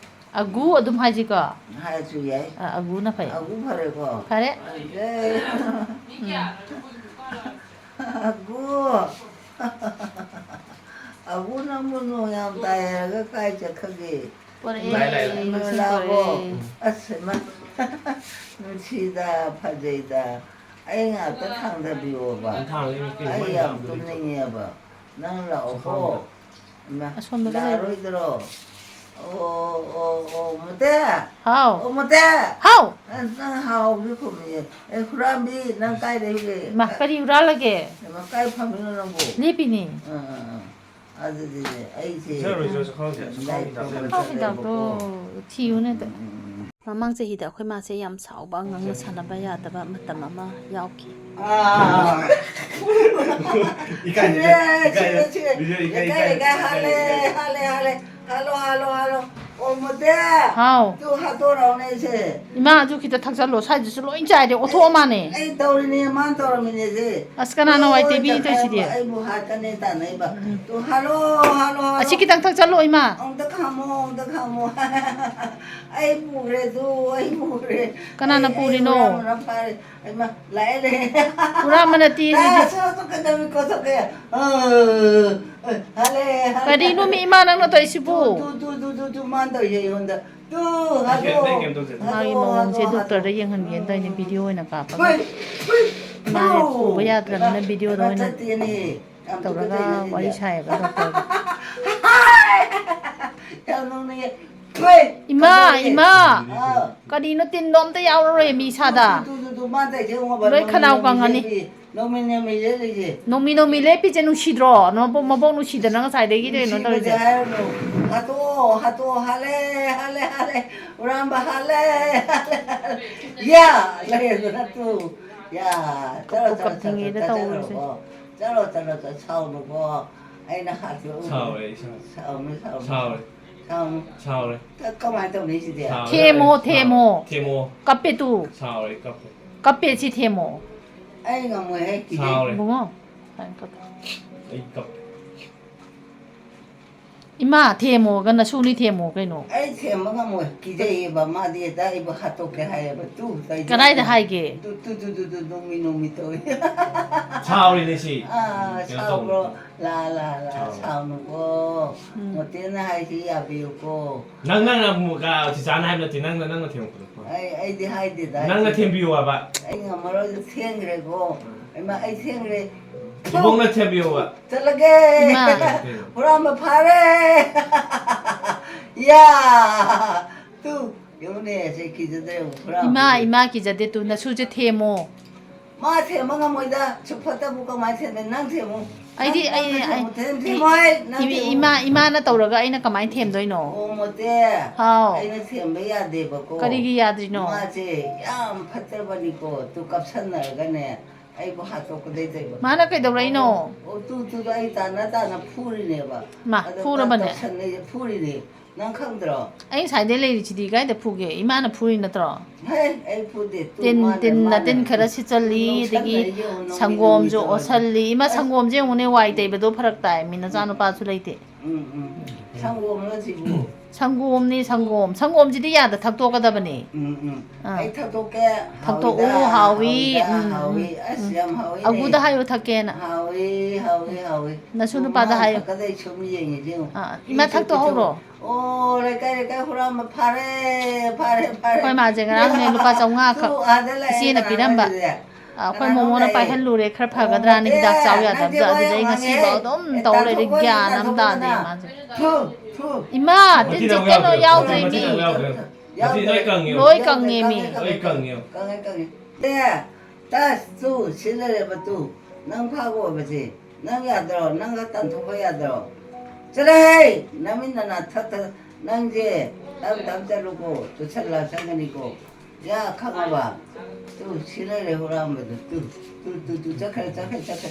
ꯑꯒꯨ ꯑꯗꯨꯝ ꯍꯥꯏꯁꯤꯀꯣ꯫ ꯍꯥꯏꯔꯁꯨ ꯌꯥꯏ꯫ ꯑ, ꯑꯒꯨꯅ ꯐꯩ꯫ ꯑꯒꯨ ꯐꯔꯦꯀꯣ? ꯐꯔꯦ꯫ ꯐꯔꯦ꯫ ꯎꯝ꯫ ꯑꯒꯨ꯫ ꯑꯒꯨ ꯅꯪꯕꯨ ꯅꯣꯡ ꯌꯥꯝ ꯇꯥꯏ ꯍꯥꯏꯔꯒ ꯀꯥꯏ ꯆꯠꯈ꯭ꯔꯒꯦ? ꯄꯣꯔꯛꯑꯦ, ꯂꯥꯏ, ꯂꯥꯏ, ꯂꯥꯏ꯫ ꯏꯃꯥ ꯏꯁꯤꯡ ꯂꯥꯛꯑꯕꯣ? ꯄꯣꯔꯛꯑꯦ꯫ ꯑꯁ, ꯏꯃꯥ꯫ ꯅꯨꯡꯁꯤꯗ, ꯐꯖꯩꯗ꯫ ꯑꯩ ꯉꯥꯛꯇ ꯊꯥꯡꯗꯕꯤꯌꯣꯕ꯫ ꯅꯪ ꯊꯥꯡꯗꯣꯏ ꯅꯠꯇꯦ, ꯑꯩ ꯃꯣꯏ ꯌꯥꯝ ꯊꯥꯡꯗꯣꯏ ꯅꯠꯇꯦ꯫ ꯇꯨꯝꯅꯤꯡꯉꯦꯕ꯫ ꯅꯪ ꯂꯥꯛꯑꯣꯀꯣ꯫ ꯏꯃꯥ, ꯑꯁꯣꯝꯗꯒ ꯂꯩ꯫ ꯂꯥꯛꯑꯔꯣꯏꯗ꯭ꯔꯣ? ꯑꯣ, ꯑꯣ, ꯑꯣ, ꯃꯨꯇꯦ꯫ ꯍꯥꯎ꯫ ꯑꯣ, ꯃꯨꯇꯦ꯫ ꯍꯥꯎ꯫ ꯑ, ꯅꯪ ꯍꯥꯎꯒꯤ ꯈꯨꯝꯃꯤꯌꯦ꯫ ꯑꯦ, ꯍꯨꯔꯥꯟꯕꯤ, ꯅꯪ ꯀꯥꯏ ꯂꯩꯒꯦ? ꯏꯃꯥ, ꯀꯔꯤ ꯍꯨꯔꯥꯜꯂꯒꯦ? ꯏꯃꯥ, ꯀꯥꯏ ꯐꯝꯃꯤꯅꯣ ꯅꯪꯕꯨ? ꯂꯦꯞꯄꯤꯅꯦ꯫ ꯑ, ꯑ, ꯑ꯫ ꯑꯗꯨꯗꯤꯅꯦ, ꯑꯩꯁꯦ ꯁꯤ ꯔꯣꯏꯁ ꯔꯣꯏꯁ ꯈꯪꯗꯦ, ꯂꯥꯏ ꯈꯪꯗꯦ꯫ ꯈꯨꯔꯨꯝꯕ ꯈꯪꯗꯦ, ꯆꯠꯂꯦꯕꯀꯣ꯫ ꯗꯥꯛꯇꯣ ꯊꯤꯌꯨꯅꯦ ꯑꯗꯣ꯫ ꯎꯝ, ꯎꯝ, ꯎꯝ꯫ ꯃꯃꯥꯡ ꯆꯍꯤꯗ ꯑꯩꯈꯣꯏ ꯃꯥꯁꯦ ꯌꯥꯝ ꯁꯥꯎꯕ, ꯑꯉꯥꯡꯅ ꯁꯥꯟꯅꯕ ꯌꯥꯗꯕ ꯃꯇꯝ ꯑꯃ ꯌꯥꯎꯈꯤ꯫ ꯑꯥ꯫ ꯏꯀꯥꯏ, ꯁꯤꯔꯦ, ꯏꯀꯥꯏ, ꯁꯤꯔꯦ, ꯁꯤꯔꯦ꯫ ꯕꯤꯖꯣꯏ, ꯏꯀꯥꯏ, ꯏꯀꯥꯏ, ꯏꯀꯥꯏ, ꯏꯀꯥꯏ, ꯍꯥꯠꯂꯦ, ꯏꯀꯥꯏ, ꯏꯀꯥꯏ꯫ ꯍꯥꯠꯂꯦ, ꯍꯥꯠꯂꯦ, ꯍꯥꯠꯂꯦ꯫ ꯑꯣ, ꯃꯣꯇꯦ꯫ ꯍꯥꯎ꯫ ꯇꯨ ꯍꯥꯠꯇꯣꯔꯛꯑꯣꯅꯦ ꯑꯩꯁꯦ꯫ ꯏꯃꯥ, ꯑꯗꯨ ꯈꯤꯇ ꯊꯛꯆꯜꯂꯣ꯫ ꯁ꯭ꯋꯥꯏꯗꯁꯨ ꯂꯣꯏ ꯆꯥꯏꯔꯦ꯫ ꯑꯣꯊꯣꯛꯑ ꯃꯥꯅꯦ꯫ ꯑꯩ ꯇꯧꯔꯤꯅꯦ, ꯃꯥꯅ ꯇꯧꯔꯝꯃꯤꯅꯦ ꯁꯦ꯫ ꯑꯁ, ꯀꯅꯥꯅ ꯋꯥꯏ ꯇꯩꯕꯤꯅꯤ ꯇꯧꯔꯤꯁꯤꯗꯤ? ꯑꯩꯕꯨ ꯍꯥꯠꯀꯅꯤ ꯇꯥꯟꯅꯩꯕ꯫ ꯎꯝ꯫ ꯇꯨ ꯍꯥꯠꯂꯣ, ꯍꯥꯠꯂꯣ, ꯍꯥꯠꯂꯣ꯫ ꯑꯁꯤ ꯈꯤꯇꯪ ꯊꯛꯆꯜꯂꯣ, ꯏꯃꯥ꯫ ꯑꯃꯨꯛꯇ ꯈꯥꯝꯃꯣ, ꯑꯃꯨꯛꯇ ꯈꯥꯝꯃꯣ꯫ ꯑꯩ ꯄꯨꯈ꯭ꯔꯦ ꯑꯗꯨ, ꯑꯩ ꯄꯨꯈ꯭ꯔꯦ꯫ ꯀꯅꯥꯅ ꯑꯩ, ꯑꯩ ꯄꯨꯔꯤꯅꯣ? ꯍꯨꯔꯥꯟꯕꯅ ꯐꯥꯔꯦ꯫ ꯍꯩꯃꯥ, ꯂꯥꯛꯑꯦꯅꯦ꯫ ꯍꯨꯔꯥꯟꯕ ꯅꯠꯇꯦ ꯁꯤꯗꯤ꯫ ꯂꯥꯛꯑꯦ, ꯁꯣꯔꯣꯛꯇ ꯀꯩꯗꯧꯔꯤ ꯀꯣꯠꯊꯣꯛꯀꯦ? ꯑ, ꯑ, ꯍꯜꯂꯦ, ꯍꯜꯂꯦ꯫ ꯀꯔꯤꯅꯣ ꯃꯤ ꯏꯃꯥ ꯅꯪꯅ ꯇꯧꯔꯤꯁꯤꯕꯨ? ꯇꯨ, ꯇꯨ, ꯇꯨ, ꯃꯥꯅ ꯇꯧꯔꯤꯁꯦ ꯑꯩꯉꯣꯟꯗ꯫ ꯇꯨ, ꯍꯥꯠꯇꯣ, ꯑꯩ ꯀꯩꯝ ꯇꯧꯗꯦ꯫ ꯍꯥꯠꯇꯣ, ꯃꯥꯒꯤ ꯃꯑꯣꯡꯁꯦ ꯍꯥꯠꯇꯣ, ꯗꯣꯛꯇꯔꯗ ꯍꯥꯠꯇꯣ꯫ ꯌꯦꯡꯍꯟꯒꯦꯅ ꯇꯧꯔꯤꯅꯦ, ꯎꯝ꯫ ꯚꯤꯗꯤꯑꯣ ꯑꯣꯏꯅ ꯀꯥꯞꯄꯒ꯫ ꯍꯣꯏ, ꯍꯣꯏ, ꯃꯥꯁꯦ ꯍꯥꯎ꯫ ꯄꯨꯕ ꯌꯥꯗ꯭ꯔꯕꯅꯤꯅ ꯍꯩꯃꯥ, ꯚꯤꯗꯤꯑꯣꯗ ꯍꯩꯃꯥ, ꯑꯣꯏꯅ ꯆꯠꯇꯦꯅꯦ꯫ ꯌꯥꯝ ꯇꯧꯔꯒ ꯇꯨꯀꯠꯆꯩꯅꯦ ꯁꯤꯗꯤ꯫ ꯋꯥꯔꯤ ꯁꯥꯏꯌꯦꯕ ꯗꯣꯛꯇꯔꯒ꯫ ꯌꯥꯝ ꯅꯣꯛꯅꯤꯡꯉꯦ꯫ ꯍꯣꯏ, ꯏꯃꯥ, ꯀꯝꯗꯧꯔꯒꯦ? ꯏꯃꯥ! ꯑꯥ꯫ ꯀꯔꯤꯅꯣ, ꯇꯤꯟꯗꯣ ꯑꯝꯇ ꯌꯥꯎꯔꯔꯣꯏ ꯃꯤ ꯏꯁꯥꯗ꯫ ꯇꯨ, ꯇꯨ, ꯇꯨ, ꯇꯨ, ꯃꯥ ꯇꯧꯔꯤꯁꯦ ꯌꯦꯡꯉꯣꯕ, ꯂꯣꯏ ꯅꯣꯡꯃꯩ, ꯈꯅꯥꯎ ꯅꯣꯡꯃꯩ ꯀꯪꯉꯅꯤ꯫ ꯂꯦꯞꯄꯤ, ꯅꯣꯡꯃꯩ, ꯅꯣꯡꯃꯩ ꯂꯦꯞꯄꯤꯁꯦ꯫ ꯅꯣꯡꯃꯤ ꯅꯣꯡꯃꯤ ꯂꯦꯞꯄꯤꯁꯦ ꯅꯨꯡꯁꯤꯗ꯭ꯔꯣ? ꯃꯕꯣꯛ, ꯃꯕꯣꯛ ꯅꯨꯡꯁꯤꯗꯅ ꯉꯁꯥꯏꯗꯒꯤ ꯀꯩꯅꯣ ꯅꯨꯡꯁꯤꯕꯗꯤ ꯇꯧꯔꯤꯁꯦ꯫ ꯍꯥꯏꯔꯨꯅꯨ꯫ ꯍꯥꯠꯇꯣꯛꯑꯣ, ꯍꯥꯠꯇꯣꯛꯑꯣ, ꯍꯥꯠꯂꯦ, ꯍꯥꯠꯂꯦ, ꯍꯥꯠꯂꯦ꯫ ꯍꯨꯔꯥꯟꯕ ꯍꯥꯠꯂꯦ, ꯍꯥꯠꯂꯦ, ꯍꯥꯠꯂꯦ꯫ ꯌꯥ! ꯂꯩꯔꯗꯅ ꯇꯨ꯫ ꯌꯥ! ꯆꯠꯂꯣ, ꯀꯞꯄꯨ ꯆꯠꯂꯣ, ꯆꯠꯂꯣ, ꯀꯞꯅꯤꯡꯉꯦꯗ ꯆꯠꯂꯣ, ꯇꯧꯔꯤꯁꯦ꯫ ꯆꯠꯂꯣ, ꯆꯠꯂꯣ, ꯆꯠꯂꯣ, ꯁꯥꯎꯅꯨꯀꯣ꯫ ꯑꯩꯅ ꯍꯥꯠꯈꯤꯕ ꯎꯕꯗ꯫ ꯁꯥꯎꯔꯦ, ꯑꯩ ꯁꯥꯎꯔꯦ꯫ ꯁꯥꯎꯅꯨ, ꯁꯥꯎꯅꯨ꯫ ꯁꯥꯎꯔꯦ꯫ ꯁꯥꯎꯅꯨ꯫ ꯁꯥꯎꯔꯦ꯫ ꯀ-, ꯀꯃꯥꯏꯅ ꯇꯧꯅꯤ ꯁꯤꯗꯤ? ꯁꯥꯎꯔꯦ, ꯊꯦꯝꯃꯣ, ꯁꯥꯎꯔꯦ꯫ ꯊꯦꯝꯃꯣ꯫ ꯊꯦꯝꯃꯣ꯫ ꯀꯞꯄꯦ ꯇꯨ꯫ ꯁꯥꯎꯔꯦ, ꯀꯞꯄꯦ꯫ ꯀꯞꯄꯦ ꯁꯤ ꯊꯦꯝꯃꯣ꯫ ꯑꯩ ꯉꯝꯃꯣꯏꯍꯦ, ꯀꯤꯖꯩ꯫ ꯁꯥꯎꯔꯦ꯫ ꯏꯕꯨꯡꯉꯣ, ꯁꯨꯃꯥꯏꯅ ꯀꯞꯄꯦ꯫ ꯑꯩ ꯀꯞꯄꯦ꯫ ꯏꯃꯥ, ꯊꯦꯝꯃꯣꯒ ꯅꯁꯨꯅꯤ ꯊꯦꯝꯃꯣ ꯀꯩꯅꯣ꯫ ꯑꯩ ꯊꯦꯝꯕ ꯉꯝꯃꯣꯏ, ꯀꯤꯖꯩꯌꯦꯕ, ꯃꯥꯗꯤ ꯍꯦꯛꯇ ꯑꯩꯕꯨ ꯍꯥꯠꯇꯣꯛꯀꯦ ꯍꯥꯏꯌꯦꯕ, ꯇꯨ ꯇꯧꯔꯤꯁꯦ꯫ ꯀꯗꯥꯏꯗ ꯍꯥꯏꯒꯦ? ꯇꯨ, ꯇꯨ, ꯇꯨ, ꯇꯨ, ꯇꯨ, ꯅꯣꯡꯃꯤ, ꯅꯣꯡꯃꯤ ꯇꯧꯋꯦ꯫ ꯁꯥꯎꯔꯤꯅꯦ ꯁꯤ꯫ ꯑꯥ, ꯀꯩꯅꯣ ꯁꯥꯎꯕ꯭ꯔꯣ? ꯇꯧꯕꯅꯦ꯫ ꯂꯥ, ꯂꯥ, ꯂꯥ, ꯁꯥꯎꯔꯦ꯫ ꯁꯥꯎꯅꯨꯀꯣ꯫ ꯎꯝ꯫ ꯃꯣꯇꯦꯅ ꯍꯥꯏꯁꯤ ꯌꯥꯕꯤꯌꯨꯀꯣ꯫ ꯅꯪ, ꯅꯪꯅ ꯑꯃꯨꯛ ꯀ-, ꯆꯤꯆꯥꯅ ꯍꯥꯏꯕ ꯅꯠꯇꯦ, ꯅꯪꯅ, ꯅꯪꯅ ꯊꯦꯝꯃꯛꯄꯗꯣ꯫ ꯑꯩ, ꯑꯩꯗꯤ ꯍꯥꯏꯗꯦꯗ, ꯅꯪꯅ ꯑꯩꯗꯤ ꯊꯦꯝꯕꯤꯌꯨ ꯍꯥꯏꯕ꯫ ꯑꯩ ꯉꯝꯃꯔꯣꯏ, ꯊꯦꯡꯈ꯭ꯔꯦꯀꯣ꯫ ꯎꯝ꯫ ꯏꯃꯥ, ꯑꯩ ꯊꯦꯡꯈ꯭ꯔꯦ꯫ ꯏꯕꯣꯛꯅ ꯊꯦꯝꯕꯤꯌꯣꯕ꯫ ꯆꯠꯂꯒꯦ꯫ ꯏꯃꯥ꯫ ꯍꯨꯔꯥꯟꯕ ꯐꯥꯔꯦ꯫ ꯌꯥ꯫ ꯇꯨ, ꯌꯦꯡꯉꯨꯅꯦ, ꯁꯦ ꯀꯤꯖꯗ꯭ꯔꯦ, ꯍꯨꯔꯥꯟꯕ ꯏꯃꯥ, ꯐꯥꯔꯦ꯫ ꯏꯃꯥ ꯀꯤꯖꯗꯦ, ꯇꯨ ꯅꯁꯨꯁꯦ ꯊꯦꯝꯃꯣ꯫ ꯃꯥ ꯊꯦꯝꯕ ꯉꯝꯃꯣꯏꯗ, ꯁꯨꯛ ꯐꯠꯇꯕꯨ ꯀꯃꯥꯏꯅ ꯊꯦꯝꯅꯤ? ꯅꯪ ꯊꯦꯝꯃꯨ꯫ ꯑꯩꯗꯤ, ꯅꯪ, ꯑꯩ, ꯅꯪꯅ ꯑꯩ, ꯊꯦꯝꯃꯨ, ꯊꯦꯝ-, ꯏ-, ꯊꯦꯝꯃꯣ ꯍꯥꯏ, ꯅꯪ ꯏ-, ꯊꯦꯝꯃꯨ꯫ ꯏꯃꯥ, ꯏꯃꯥꯅ ꯇꯧꯔꯒ ꯑꯩꯅ ꯀꯃꯥꯏꯅ ꯊꯦꯝꯗꯣꯏꯅꯣ? ꯑꯣ, ꯃꯣꯇꯦ꯫ ꯍꯥꯎ꯫ ꯑꯩꯅ ꯊꯦꯝꯕ ꯌꯥꯗꯦꯕꯀꯣ꯫ ꯀꯔꯤꯒꯤ ꯌꯥꯗ꯭ꯔꯤꯅꯣ? ꯃꯥꯁꯦ ꯌꯥꯝ ꯐꯠꯇ꯭ꯔꯕꯅꯤꯀꯣ, ꯇꯨ ꯀꯞꯁꯟꯅꯔꯒꯅꯦ꯫ ꯑꯩꯕꯨ ꯍꯥꯠꯇꯣꯛꯀꯗꯣꯏ ꯇꯧꯕ꯫ ꯃꯥꯅ ꯀꯩꯗꯧꯔꯛꯏꯅꯣ? ꯑꯣ, ꯇꯨ, ꯇꯨꯗꯣ ꯑꯩ ꯇꯥꯅ ꯇꯥꯅ ꯐꯨꯔꯤꯅꯦꯕ꯫ ꯃꯥ, ꯑꯗꯣ ꯃꯥ ꯐꯨꯔꯕꯅꯦ? ꯇꯧꯁꯟꯅꯩꯁꯦ ꯐꯨꯔꯤꯅꯦ꯫ ꯅꯪ ꯈꯪꯗ꯭ꯔꯣ? ꯑꯩ ꯉꯁꯥꯏꯗꯩ ꯂꯩꯔꯤꯁꯤꯗꯤ ꯀꯥꯏꯗ ꯐꯨꯒꯦ? ꯏꯃꯥꯅ ꯐꯨꯔꯤ ꯅꯠꯇ꯭ꯔꯣ? ꯍꯦ, ꯑꯩ ꯐꯨꯗꯦ꯫ ꯇꯨ ꯇꯤꯟ, ꯃꯥꯅ, ꯇꯤꯟ ꯃꯥꯅ ꯅꯇꯤꯟ ꯈꯔ ꯁꯤꯠꯆꯜꯂꯤ, ꯅꯣꯛꯁꯟꯅꯩ ꯑꯗꯒꯤ ꯌꯦꯡꯉꯨ, ꯅꯣꯡꯃꯩ ꯁꯪꯒꯣꯝꯁꯨ ꯅꯣꯡꯃꯩ ꯇꯧꯔꯗꯤ꯫ ꯑꯣꯠꯁꯜꯂꯤ꯫ ꯏꯃꯥ, ꯑꯁ꯫ ꯁꯪꯒꯣꯝꯁꯦ ꯌꯦꯡꯉꯨꯅꯦ, ꯋꯥꯏ ꯇꯩꯕꯗꯣ ꯐꯔꯛ ꯇꯥꯏ꯫ ꯃꯤ ꯅꯆꯥꯅꯨꯄꯥꯁꯨ ꯂꯩꯇꯦ꯫ ꯎꯝ, ꯎꯝ꯫ ꯁꯪꯒꯣꯝꯂꯣ ꯁꯤꯕꯨ? ꯁꯪꯒꯣꯝꯅꯤ, ꯁꯪꯒꯣꯝ꯫ ꯁꯪꯒꯣꯝꯁꯤꯗꯤ ꯌꯥꯗ ꯊꯛꯇꯣꯛꯀꯗꯕꯅꯤ꯫ ꯎꯝ, ꯎꯝ꯫ ꯑꯥ꯫ ꯑꯩ ꯊꯛꯇꯣꯛꯀꯦ꯫ ꯊꯛꯇꯣꯛꯎ, ꯍꯥꯎꯋꯤꯗ, ꯍꯥꯎꯋꯤ꯫ ꯍꯥꯎꯋꯤꯗ, ꯎꯝ, ꯍꯥꯎꯋꯤ꯫ ꯎꯝ, ꯑꯁ, ꯎꯝ꯫ ꯌꯥꯝ ꯍꯥꯎꯋꯤꯅꯦ꯫ ꯑꯒꯨꯗ ꯍꯥꯏꯌꯨ ꯊꯛꯀꯦꯅ꯫ ꯍꯥꯎꯋꯤ, ꯍꯥꯎꯋꯤ, ꯍꯥꯎꯋꯤ꯫ ꯅꯁꯨ ꯅꯨꯄꯥꯗ ꯃꯥꯅ ꯍꯥꯏꯌꯨ꯫ ꯊꯛꯀꯗꯩ ꯁꯨꯝ ꯌꯦꯡꯉꯤꯁꯦ ꯌꯦꯡꯉꯨ꯫ ꯑꯥ, ꯏꯃꯥ ꯏꯆꯦ ꯊꯛꯇꯣꯛꯍꯧꯔꯣ꯫ ꯄꯤꯊꯣꯛ-, ꯑꯣ, ꯂꯩꯀꯥꯏ, ꯂꯩꯀꯥꯏ ꯍꯨꯔꯥꯟꯕ ꯐꯥꯔꯦ, ꯐꯥꯔꯦ, ꯐꯥꯔꯦ꯫ ꯑꯩꯈꯣꯏ ꯃꯥꯁꯦ ꯉꯔꯥꯡꯅꯦ ꯂꯨꯄꯥ ꯆꯥꯝꯃꯉꯥ ꯈꯛ ꯇꯨ, ꯑꯥꯗ ꯂꯥꯛꯑꯦ, ꯏꯆꯦꯅ ꯀꯅꯥꯅꯣ ꯄꯤꯔꯝꯕ꯫ ꯍꯥꯏꯁꯦ? ꯑ, ꯑꯩꯈꯣꯏ ꯀꯅꯥꯅꯣꯝ ꯃꯣꯃꯣꯅ ꯂꯥꯛꯑꯦ꯫ ꯄꯥꯏꯍꯜꯂꯨꯔꯦ, ꯈꯔ ꯑꯣ, ꯐꯒꯗ꯭ꯔꯥꯅ ꯃꯣꯇꯦ, ꯍꯤꯗꯥꯛ ꯆꯥꯎ ꯅꯪꯁꯦ ꯌꯥꯗꯕꯗꯣ, ꯋꯥ ꯌꯥꯝ ꯑꯗꯨꯗꯩ ꯉꯁꯤꯐꯥꯎ ꯉꯥꯡꯉꯦ꯫ ꯑꯗꯨꯝ ꯑꯦ, ꯇꯧ ꯂꯩꯔꯦ, ꯇꯥꯟꯊꯣꯛꯈꯣ, ꯒ꯭ꯌꯥꯟ ꯑꯃ ꯇꯥꯗꯦ ꯇꯥꯟꯊꯣꯛꯈꯣ꯫ ꯃꯥꯁꯦ꯫ ꯐꯨ, ꯐꯨ꯫ ꯏꯃꯥ, ꯇꯤꯟ ꯃꯊꯤꯗꯤ ꯑꯃꯨꯛ ꯆꯤꯠꯀꯅꯨ, ꯌꯥꯎꯗ꯭ꯔꯦ, ꯌꯥꯎꯗ꯭ꯔꯦ, ꯃꯊꯤꯗꯤ ꯃꯤ꯫ ꯑꯃꯨꯛ ꯌꯥꯎꯗ꯭ꯔꯦ꯫ ꯌꯥꯎꯗ꯭ꯔꯦ꯫ ꯃꯊꯤꯗꯤ ꯂꯣꯏ ꯀꯪꯉꯦ꯫ ꯂꯣꯏ ꯀꯪꯉꯦ, ꯂꯣꯏ ꯀꯪꯉꯦꯃꯤ꯫ ꯀꯪꯉꯦ, ꯀꯪꯉꯦ꯫ ꯂꯣꯏ ꯀꯪꯉꯦ꯫ ꯑꯦ, ꯇꯥꯁ, ꯇꯨ, ꯁꯤ ꯂꯩꯔꯦꯕ, ꯇꯨ꯫ ꯅꯪ ꯐꯥꯕ ꯑꯣꯏꯕꯁꯦ꯫ ꯅꯪ ꯌꯥꯗ꯭ꯔꯣ? ꯅꯪꯒ ꯇꯥꯟꯊꯣꯛꯄ ꯌꯥꯗ꯭ꯔꯣ? ꯆꯠꯂꯣꯍꯦ! ꯅꯃꯤꯠ ꯅꯅꯥ ꯊꯛ ꯊꯛ-, ꯅꯪꯁꯦ ꯇꯞ ꯇꯞ ꯆꯠꯂꯨꯀꯣ, ꯆꯨꯁꯜꯂ ꯆꯪꯒꯅꯤꯀꯣ꯫ ꯌꯥ, ꯈꯪꯉꯕ? ꯇꯨ, ꯁꯤ ꯂꯩꯔꯦ ꯍꯨꯔꯥꯟꯕꯗꯣ꯫ ꯇꯨ, ꯇꯨ, ꯇꯨ, ꯇꯨ, ꯆꯠꯈ꯭ꯔꯦ, ꯆꯠꯈ꯭ꯔꯦ, ꯆꯠꯈ꯭ꯔꯦ꯫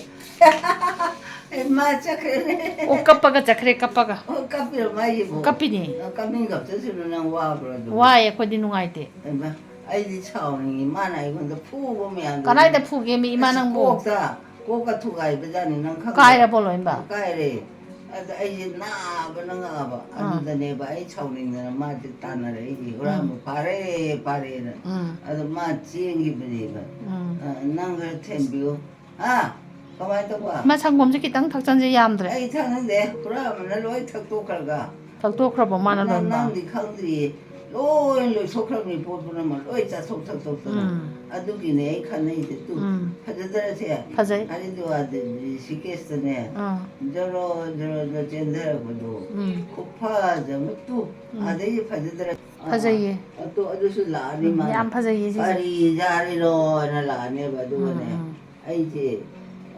ꯑꯦ, ꯃꯥ ꯆꯠꯈ꯭ꯔꯦꯅꯦ꯫ ꯑꯣ, ꯀꯞꯄꯒ ꯆꯠꯈ꯭ꯔꯦ, ꯀꯞꯄꯒ꯫ ꯑꯣ, ꯀꯞꯄꯤꯔꯣ ꯃꯥꯒꯤꯕꯨ? ꯀꯞꯄꯤꯅꯦ꯫ ꯑ, ꯀꯞꯅꯤꯡ ꯀꯞꯆꯁꯅꯨ, ꯅꯪ ꯋꯥꯕ꯭ꯔꯣ ꯑꯗꯨꯕꯨ? ꯋꯥꯏ, ꯑꯩꯈꯣꯏꯗꯤ ꯅꯨꯡꯉꯥꯏꯇꯦ꯫ ꯍꯩꯃꯥ, ꯑꯩꯗꯤ ꯁꯥꯎꯅꯤꯡꯉꯤ, ꯃꯥꯅ ꯑꯩꯉꯣꯟꯗ ꯐꯨꯕ ꯃꯌꯥꯝꯗꯣ꯫ ꯀꯗꯥꯏꯗ ꯐꯨꯒꯦꯃꯤ, ꯏꯃꯥ ꯑꯁ, ꯅꯪꯕꯨ? ꯀꯣꯛꯇ, ꯀꯣꯛꯀ ꯊꯨꯒꯥꯏꯕꯖꯥꯠꯅꯤ, ꯅꯪ ꯈꯪꯕ꯭ꯔꯥ? ꯀꯥꯏꯔꯕꯣ ꯂꯣꯏꯅꯕ? ꯀꯥꯏꯔꯦ꯫ ꯑꯗ ꯑꯩꯁꯦ ꯅꯥꯕꯅ ꯉꯥꯕ꯫ ꯑꯥ꯫ ꯑꯗꯨꯗꯅꯦꯕ ꯑꯩ ꯁꯥꯎꯅꯤꯡꯗꯅ ꯃꯥꯁꯦ ꯇꯥꯟꯅꯔꯛꯏꯁꯦ, ꯍꯨꯔꯥꯟꯕ ꯎꯝ꯫ ꯐꯥꯔꯦ, ꯐꯥꯔꯦꯅ꯫ ꯎꯝ꯫ ꯑꯗꯣ ꯃꯥ ꯆꯦꯟꯈꯤꯕꯅꯦꯕ꯫ ꯎꯝ꯫ ꯑ, ꯅꯪ ꯈꯔ ꯊꯦꯝꯕꯤꯌꯨ꯫ ꯍꯥ? ꯀꯃꯥꯏꯅ ꯇꯧꯕ? ꯃꯥ ꯁꯪꯒꯣꯝꯁꯦ ꯈꯤꯇꯪ ꯊꯛꯆꯟꯁꯦ, ꯌꯥꯝꯗ꯭ꯔꯦ꯫ ꯑꯩ ꯊꯛꯅꯤꯡꯗꯦ, ꯍꯨꯔꯥꯟꯕꯅ ꯂꯣꯏ ꯊꯛꯇꯣꯛꯈ꯭ꯔꯒ꯫ ꯊꯛꯇꯣꯛꯈ꯭ꯔꯕꯣ ꯃꯥꯅ ꯅꯪ, ꯂꯣꯏꯅꯃꯛ? ꯅꯪꯗꯤ ꯈꯪꯗ꯭ꯔꯤꯌꯦ꯫ ꯂꯣꯏ ꯂꯣꯏꯊꯣꯛꯈ꯭ꯔꯕꯅꯤ, ꯄꯣꯠ ꯄꯨꯝꯅꯃꯛ ꯂꯣꯏ ꯆꯥꯊꯣꯛ ꯊꯛꯇꯣꯛꯇꯅ꯫ ꯎꯝ꯫ ꯑꯗꯨꯒꯤꯅꯦ ꯑꯩ ꯈꯟꯅꯩꯁꯦ꯫ ꯇꯨ, ꯎꯝ꯫ ꯐꯖꯗ꯭ꯔꯁꯦ? ꯐꯖꯩ꯫ ꯍꯔꯤꯗ꯭ꯋꯥꯔꯗ ꯔꯤꯁꯤꯀꯦꯁꯇꯅꯦ, ꯑꯥ꯫ ꯖꯔꯣ ꯖꯔꯣ ꯖꯔꯣ ꯆꯦꯟꯊꯔꯛꯄꯗꯣ꯫ ꯎꯝ꯫ ꯈꯨꯐꯖ ꯑꯃ꯫ ꯇꯨ, ꯎꯝ꯫ ꯑꯗꯩꯗꯤ ꯐꯖꯗ꯭ꯔ? ꯑꯥ, ꯐꯖꯩꯌꯦ꯫ ꯑꯗꯨ, ꯑꯗꯨꯁꯨ ꯂꯥꯛꯑꯅꯤ꯫ ꯎꯝ, ꯃꯥꯅ ꯌꯥꯝ ꯐꯖꯩꯌꯦ ꯁꯤꯁꯦ꯫ ꯀꯔꯤ ꯖꯥꯠꯅꯣꯅ ꯂꯥꯛꯑꯅꯦꯕ꯫ ꯑꯗꯨꯒꯅꯦ, ꯎꯝ, ꯎꯝ꯫ ꯑꯩꯁꯦ,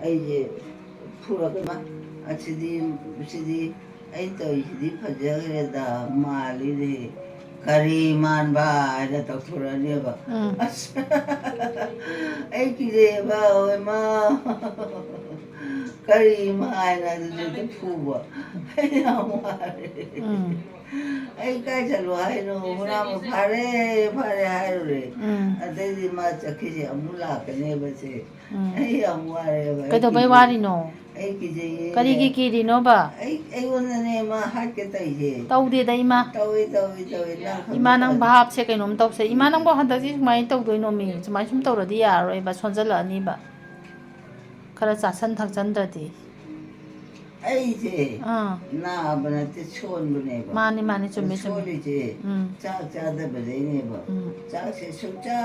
ꯑꯩꯁꯦ ꯐꯨꯔꯒ, "ꯑꯁꯤꯗꯤ, ꯁꯤꯗꯤ ꯑꯩꯅ ꯇꯧꯔꯤꯁꯤꯗꯤ ꯐꯖꯈ꯭ꯔꯦꯗ, ꯃꯥꯜꯂꯤꯅꯦ, ꯀꯔꯤ ꯃꯥꯟꯕ?" ꯍꯥꯏꯅ ꯇꯧꯊꯣꯔꯛꯑꯅꯦꯕ꯫ ꯎꯝ꯫ ꯑꯁ, ꯑꯩ ꯀꯤꯖꯩꯌꯦꯕ, ꯍꯣꯏ, ꯃꯥ꯫ ꯀꯔꯤ ꯃꯥ ꯍꯥꯏꯅ ꯑꯗꯨꯗ ꯐꯨꯕ? ꯑꯩ ꯌꯥꯝ ꯋꯥꯔꯦ꯫ ꯎꯝ꯫ ꯑꯩ ꯀꯥꯏ ꯆꯠꯂꯣ ꯍꯥꯏꯅꯣ? ꯍꯨꯔꯥꯟꯕ ꯐꯥꯔꯦ, ꯐꯥꯔꯦ ꯍꯥꯏꯔꯨꯔꯦ꯫ ꯎꯝ꯫ ꯑꯗꯩꯗꯤ ꯃꯥ ꯆꯠꯈꯤꯁꯦ ꯑꯃꯨꯛ ꯂꯥꯛꯀꯅꯦꯕ ꯁꯦ꯫ ꯎꯝ꯫ ꯑꯩ ꯌꯥꯝ ꯋꯥꯔꯦꯕ꯫ ꯑꯩ ꯀꯩꯗꯧꯕꯩ ꯀꯤꯖꯩ꯫ ꯋꯥꯔꯤꯅꯣ? ꯑꯩ ꯀꯤꯖꯩꯌꯦ꯫ ꯀꯔꯤꯒꯤ ꯀꯤꯔꯤꯅꯣꯕ? ꯑꯩ, ꯑꯩꯉꯣꯟꯗꯅꯦ ꯃꯥ ꯍꯥꯠꯀꯦ ꯇꯧꯔꯤꯁꯦ꯫ ꯇꯧꯗꯦꯗ, ꯏꯃꯥ꯫ ꯇꯧꯏ, ꯇꯧꯏ, ꯇꯧꯏ꯫ ꯅꯪ ꯈꯪꯗ ꯏꯃꯥ, ꯅꯪ ꯇꯧꯔꯤꯁꯦ꯫ ꯚꯥꯞꯁꯦ ꯀꯩꯅꯣꯝ ꯇꯧꯁꯦ꯫ ꯏꯃꯥ, ꯅꯪꯕꯨ ꯍꯟꯗꯛꯁꯤ ꯁꯨꯃꯥꯏꯅ ꯇꯧꯗꯣꯏꯅꯣꯃꯤ? ꯁꯨꯃꯥꯏꯅ ꯁꯨꯝ ꯇꯧꯔꯗꯤ ꯌꯥꯔꯔꯣꯏꯕ, ꯁꯣꯟꯖꯜꯂꯛꯑꯅꯤꯕ꯫ ꯈꯔ ꯆꯥꯁꯟ ꯊꯛꯆꯟꯗ꯭ꯔꯗꯤ꯫ ꯑꯩꯁꯦ ꯑꯥ꯫ ꯅꯥꯕ ꯅꯠꯇꯦ, ꯁꯣꯟꯕꯅꯦꯕ꯫ ꯃꯥꯅꯤ, ꯃꯥꯅꯤ, ꯆꯨꯝꯃꯦ, ꯆꯨꯝꯃꯦ꯫ ꯁꯣꯜꯂꯤꯁꯦ ꯎꯝ꯫ ꯆꯥꯛ ꯆꯥꯗꯕꯗꯩꯅꯦꯕ꯫ ꯎꯝ꯫ ꯆꯥꯛꯁꯦ ꯁꯨꯡꯆꯥ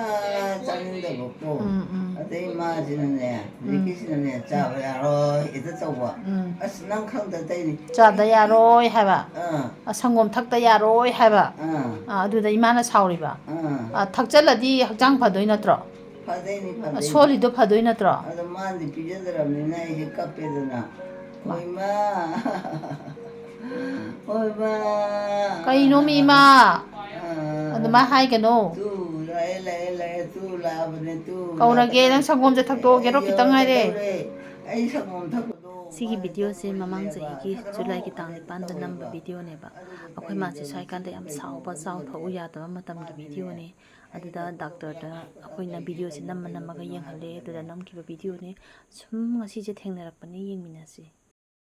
ꯆꯥꯅꯤꯡꯗꯕꯀꯣ꯫ ꯎꯝ, ꯎꯝ꯫ ꯑꯗꯩ ꯃꯥꯁꯤꯅꯅꯦ, ꯎꯝ꯫ ꯍꯧꯖꯤꯛꯀꯤꯁꯤꯅꯅꯦ, "ꯆꯥꯕ ꯌꯥꯔꯣꯏ" ꯍꯦꯛꯇ ꯇꯧꯕ꯫ ꯎꯝ꯫ ꯑꯁ, ꯅꯪ ꯈꯪꯗ ꯇꯩꯅꯤ꯫ ꯆꯥꯗ ꯌꯥꯔꯣꯏ ꯍꯥꯏꯕ꯫ ꯑꯥ꯫ ꯑ, ꯁꯪꯒꯣꯝ ꯊꯛꯇ ꯌꯥꯔꯣꯏ ꯍꯥꯏꯕ꯫ ꯑꯥ꯫ ꯑ, ꯑꯗꯨꯗ ꯏꯃꯥꯅ ꯁꯥꯎꯔꯤꯕ꯫ ꯑꯥ꯫ ꯑ, ꯊꯛꯆꯜꯂꯗꯤ ꯍꯛꯆꯥꯡ ꯐꯗꯣꯏ ꯅꯠꯇ꯭ꯔꯣ? ꯐꯗꯣꯏꯅꯤ, ꯑ, ꯐꯗꯣꯏꯅꯤ꯫ ꯁꯣꯜꯂꯤꯗꯣ ꯐꯗꯣꯏ ꯅꯠꯇ꯭ꯔꯣ? ꯑꯗꯣ ꯃꯥꯅꯗꯤ ꯄꯤꯖꯗ꯭ꯔꯕꯅꯤꯅ ꯑꯩꯁꯦ ꯀꯞꯄꯦꯗꯅ꯫ ꯃꯥ꯫ "ꯍꯣꯏ, ꯃꯥ, ꯍꯣꯏ, ꯃꯥ"꯫ ꯀꯩꯅꯣ ꯃꯤ ꯏꯃꯥ? ꯑꯥ꯫ ꯑꯗꯨꯃꯥꯏ ꯍꯥꯏꯒꯅꯣ꯫ "ꯇꯨ, ꯂꯥꯛꯑꯦ, ꯂꯥꯛꯑꯦ, ꯂꯥꯛꯑꯦ, ꯇꯨ ꯂꯥꯛꯑꯕꯅꯦ, ꯇꯨ ꯀꯧꯔꯒꯦ, ꯂꯥꯛꯑꯕꯅꯦ"꯫ ꯅꯪ ꯁꯪꯒꯣꯝꯁꯦ ꯊꯛꯇꯣꯛꯑꯒꯦꯔꯣ ꯑꯩ ꯈꯤꯇꯪ ꯉꯥꯏꯔꯦ? ꯌꯧꯔꯦ꯫ ꯑꯩ ꯁꯪꯒꯣꯝ ꯊꯛꯄꯗꯣ ꯁꯤꯒꯤ ꯃꯥꯅ videoꯁꯦ ꯃꯃꯥꯡ ꯇꯧꯔꯤꯅꯦꯕ꯫ ꯆꯍꯤꯒꯤ ꯊꯛꯀꯅꯣ ꯖꯨꯂꯥꯏꯒꯤ ꯇꯥꯡ ꯅꯤꯄꯥꯟꯗ ꯅꯝꯕ ꯇꯧꯋꯦꯕ꯫ Videoꯅꯦꯕ꯫ ꯑꯗꯨꯒ ꯑꯩꯈꯣꯏ ꯃꯥꯁꯦ ꯀꯔꯤꯒꯤꯅꯣ ꯁ꯭ꯋꯥꯏ ꯀꯥꯟꯗ ꯌꯥꯝ ꯁꯥꯎꯕ, ꯆꯥꯎ ꯊꯛꯎ ꯌꯥꯗꯕ ꯃꯇꯝꯒꯤ videoꯅꯦ꯫ ꯑꯗꯨꯗ doctorꯗ ꯑꯩꯈꯣꯏꯅ videoꯁꯦ ꯅꯝꯃ ꯅꯝꯃꯒ ꯌꯦꯡꯍꯜꯂꯦ꯫ ꯑꯗꯨꯗ ꯅꯝꯈꯤꯕ videoꯅꯦ꯫ ꯁꯨꯝ ꯉꯁꯤꯁꯦ ꯊꯦꯡꯅꯔꯛꯄꯅꯦ, ꯌꯦꯡꯃꯤꯟꯅꯁꯤ꯫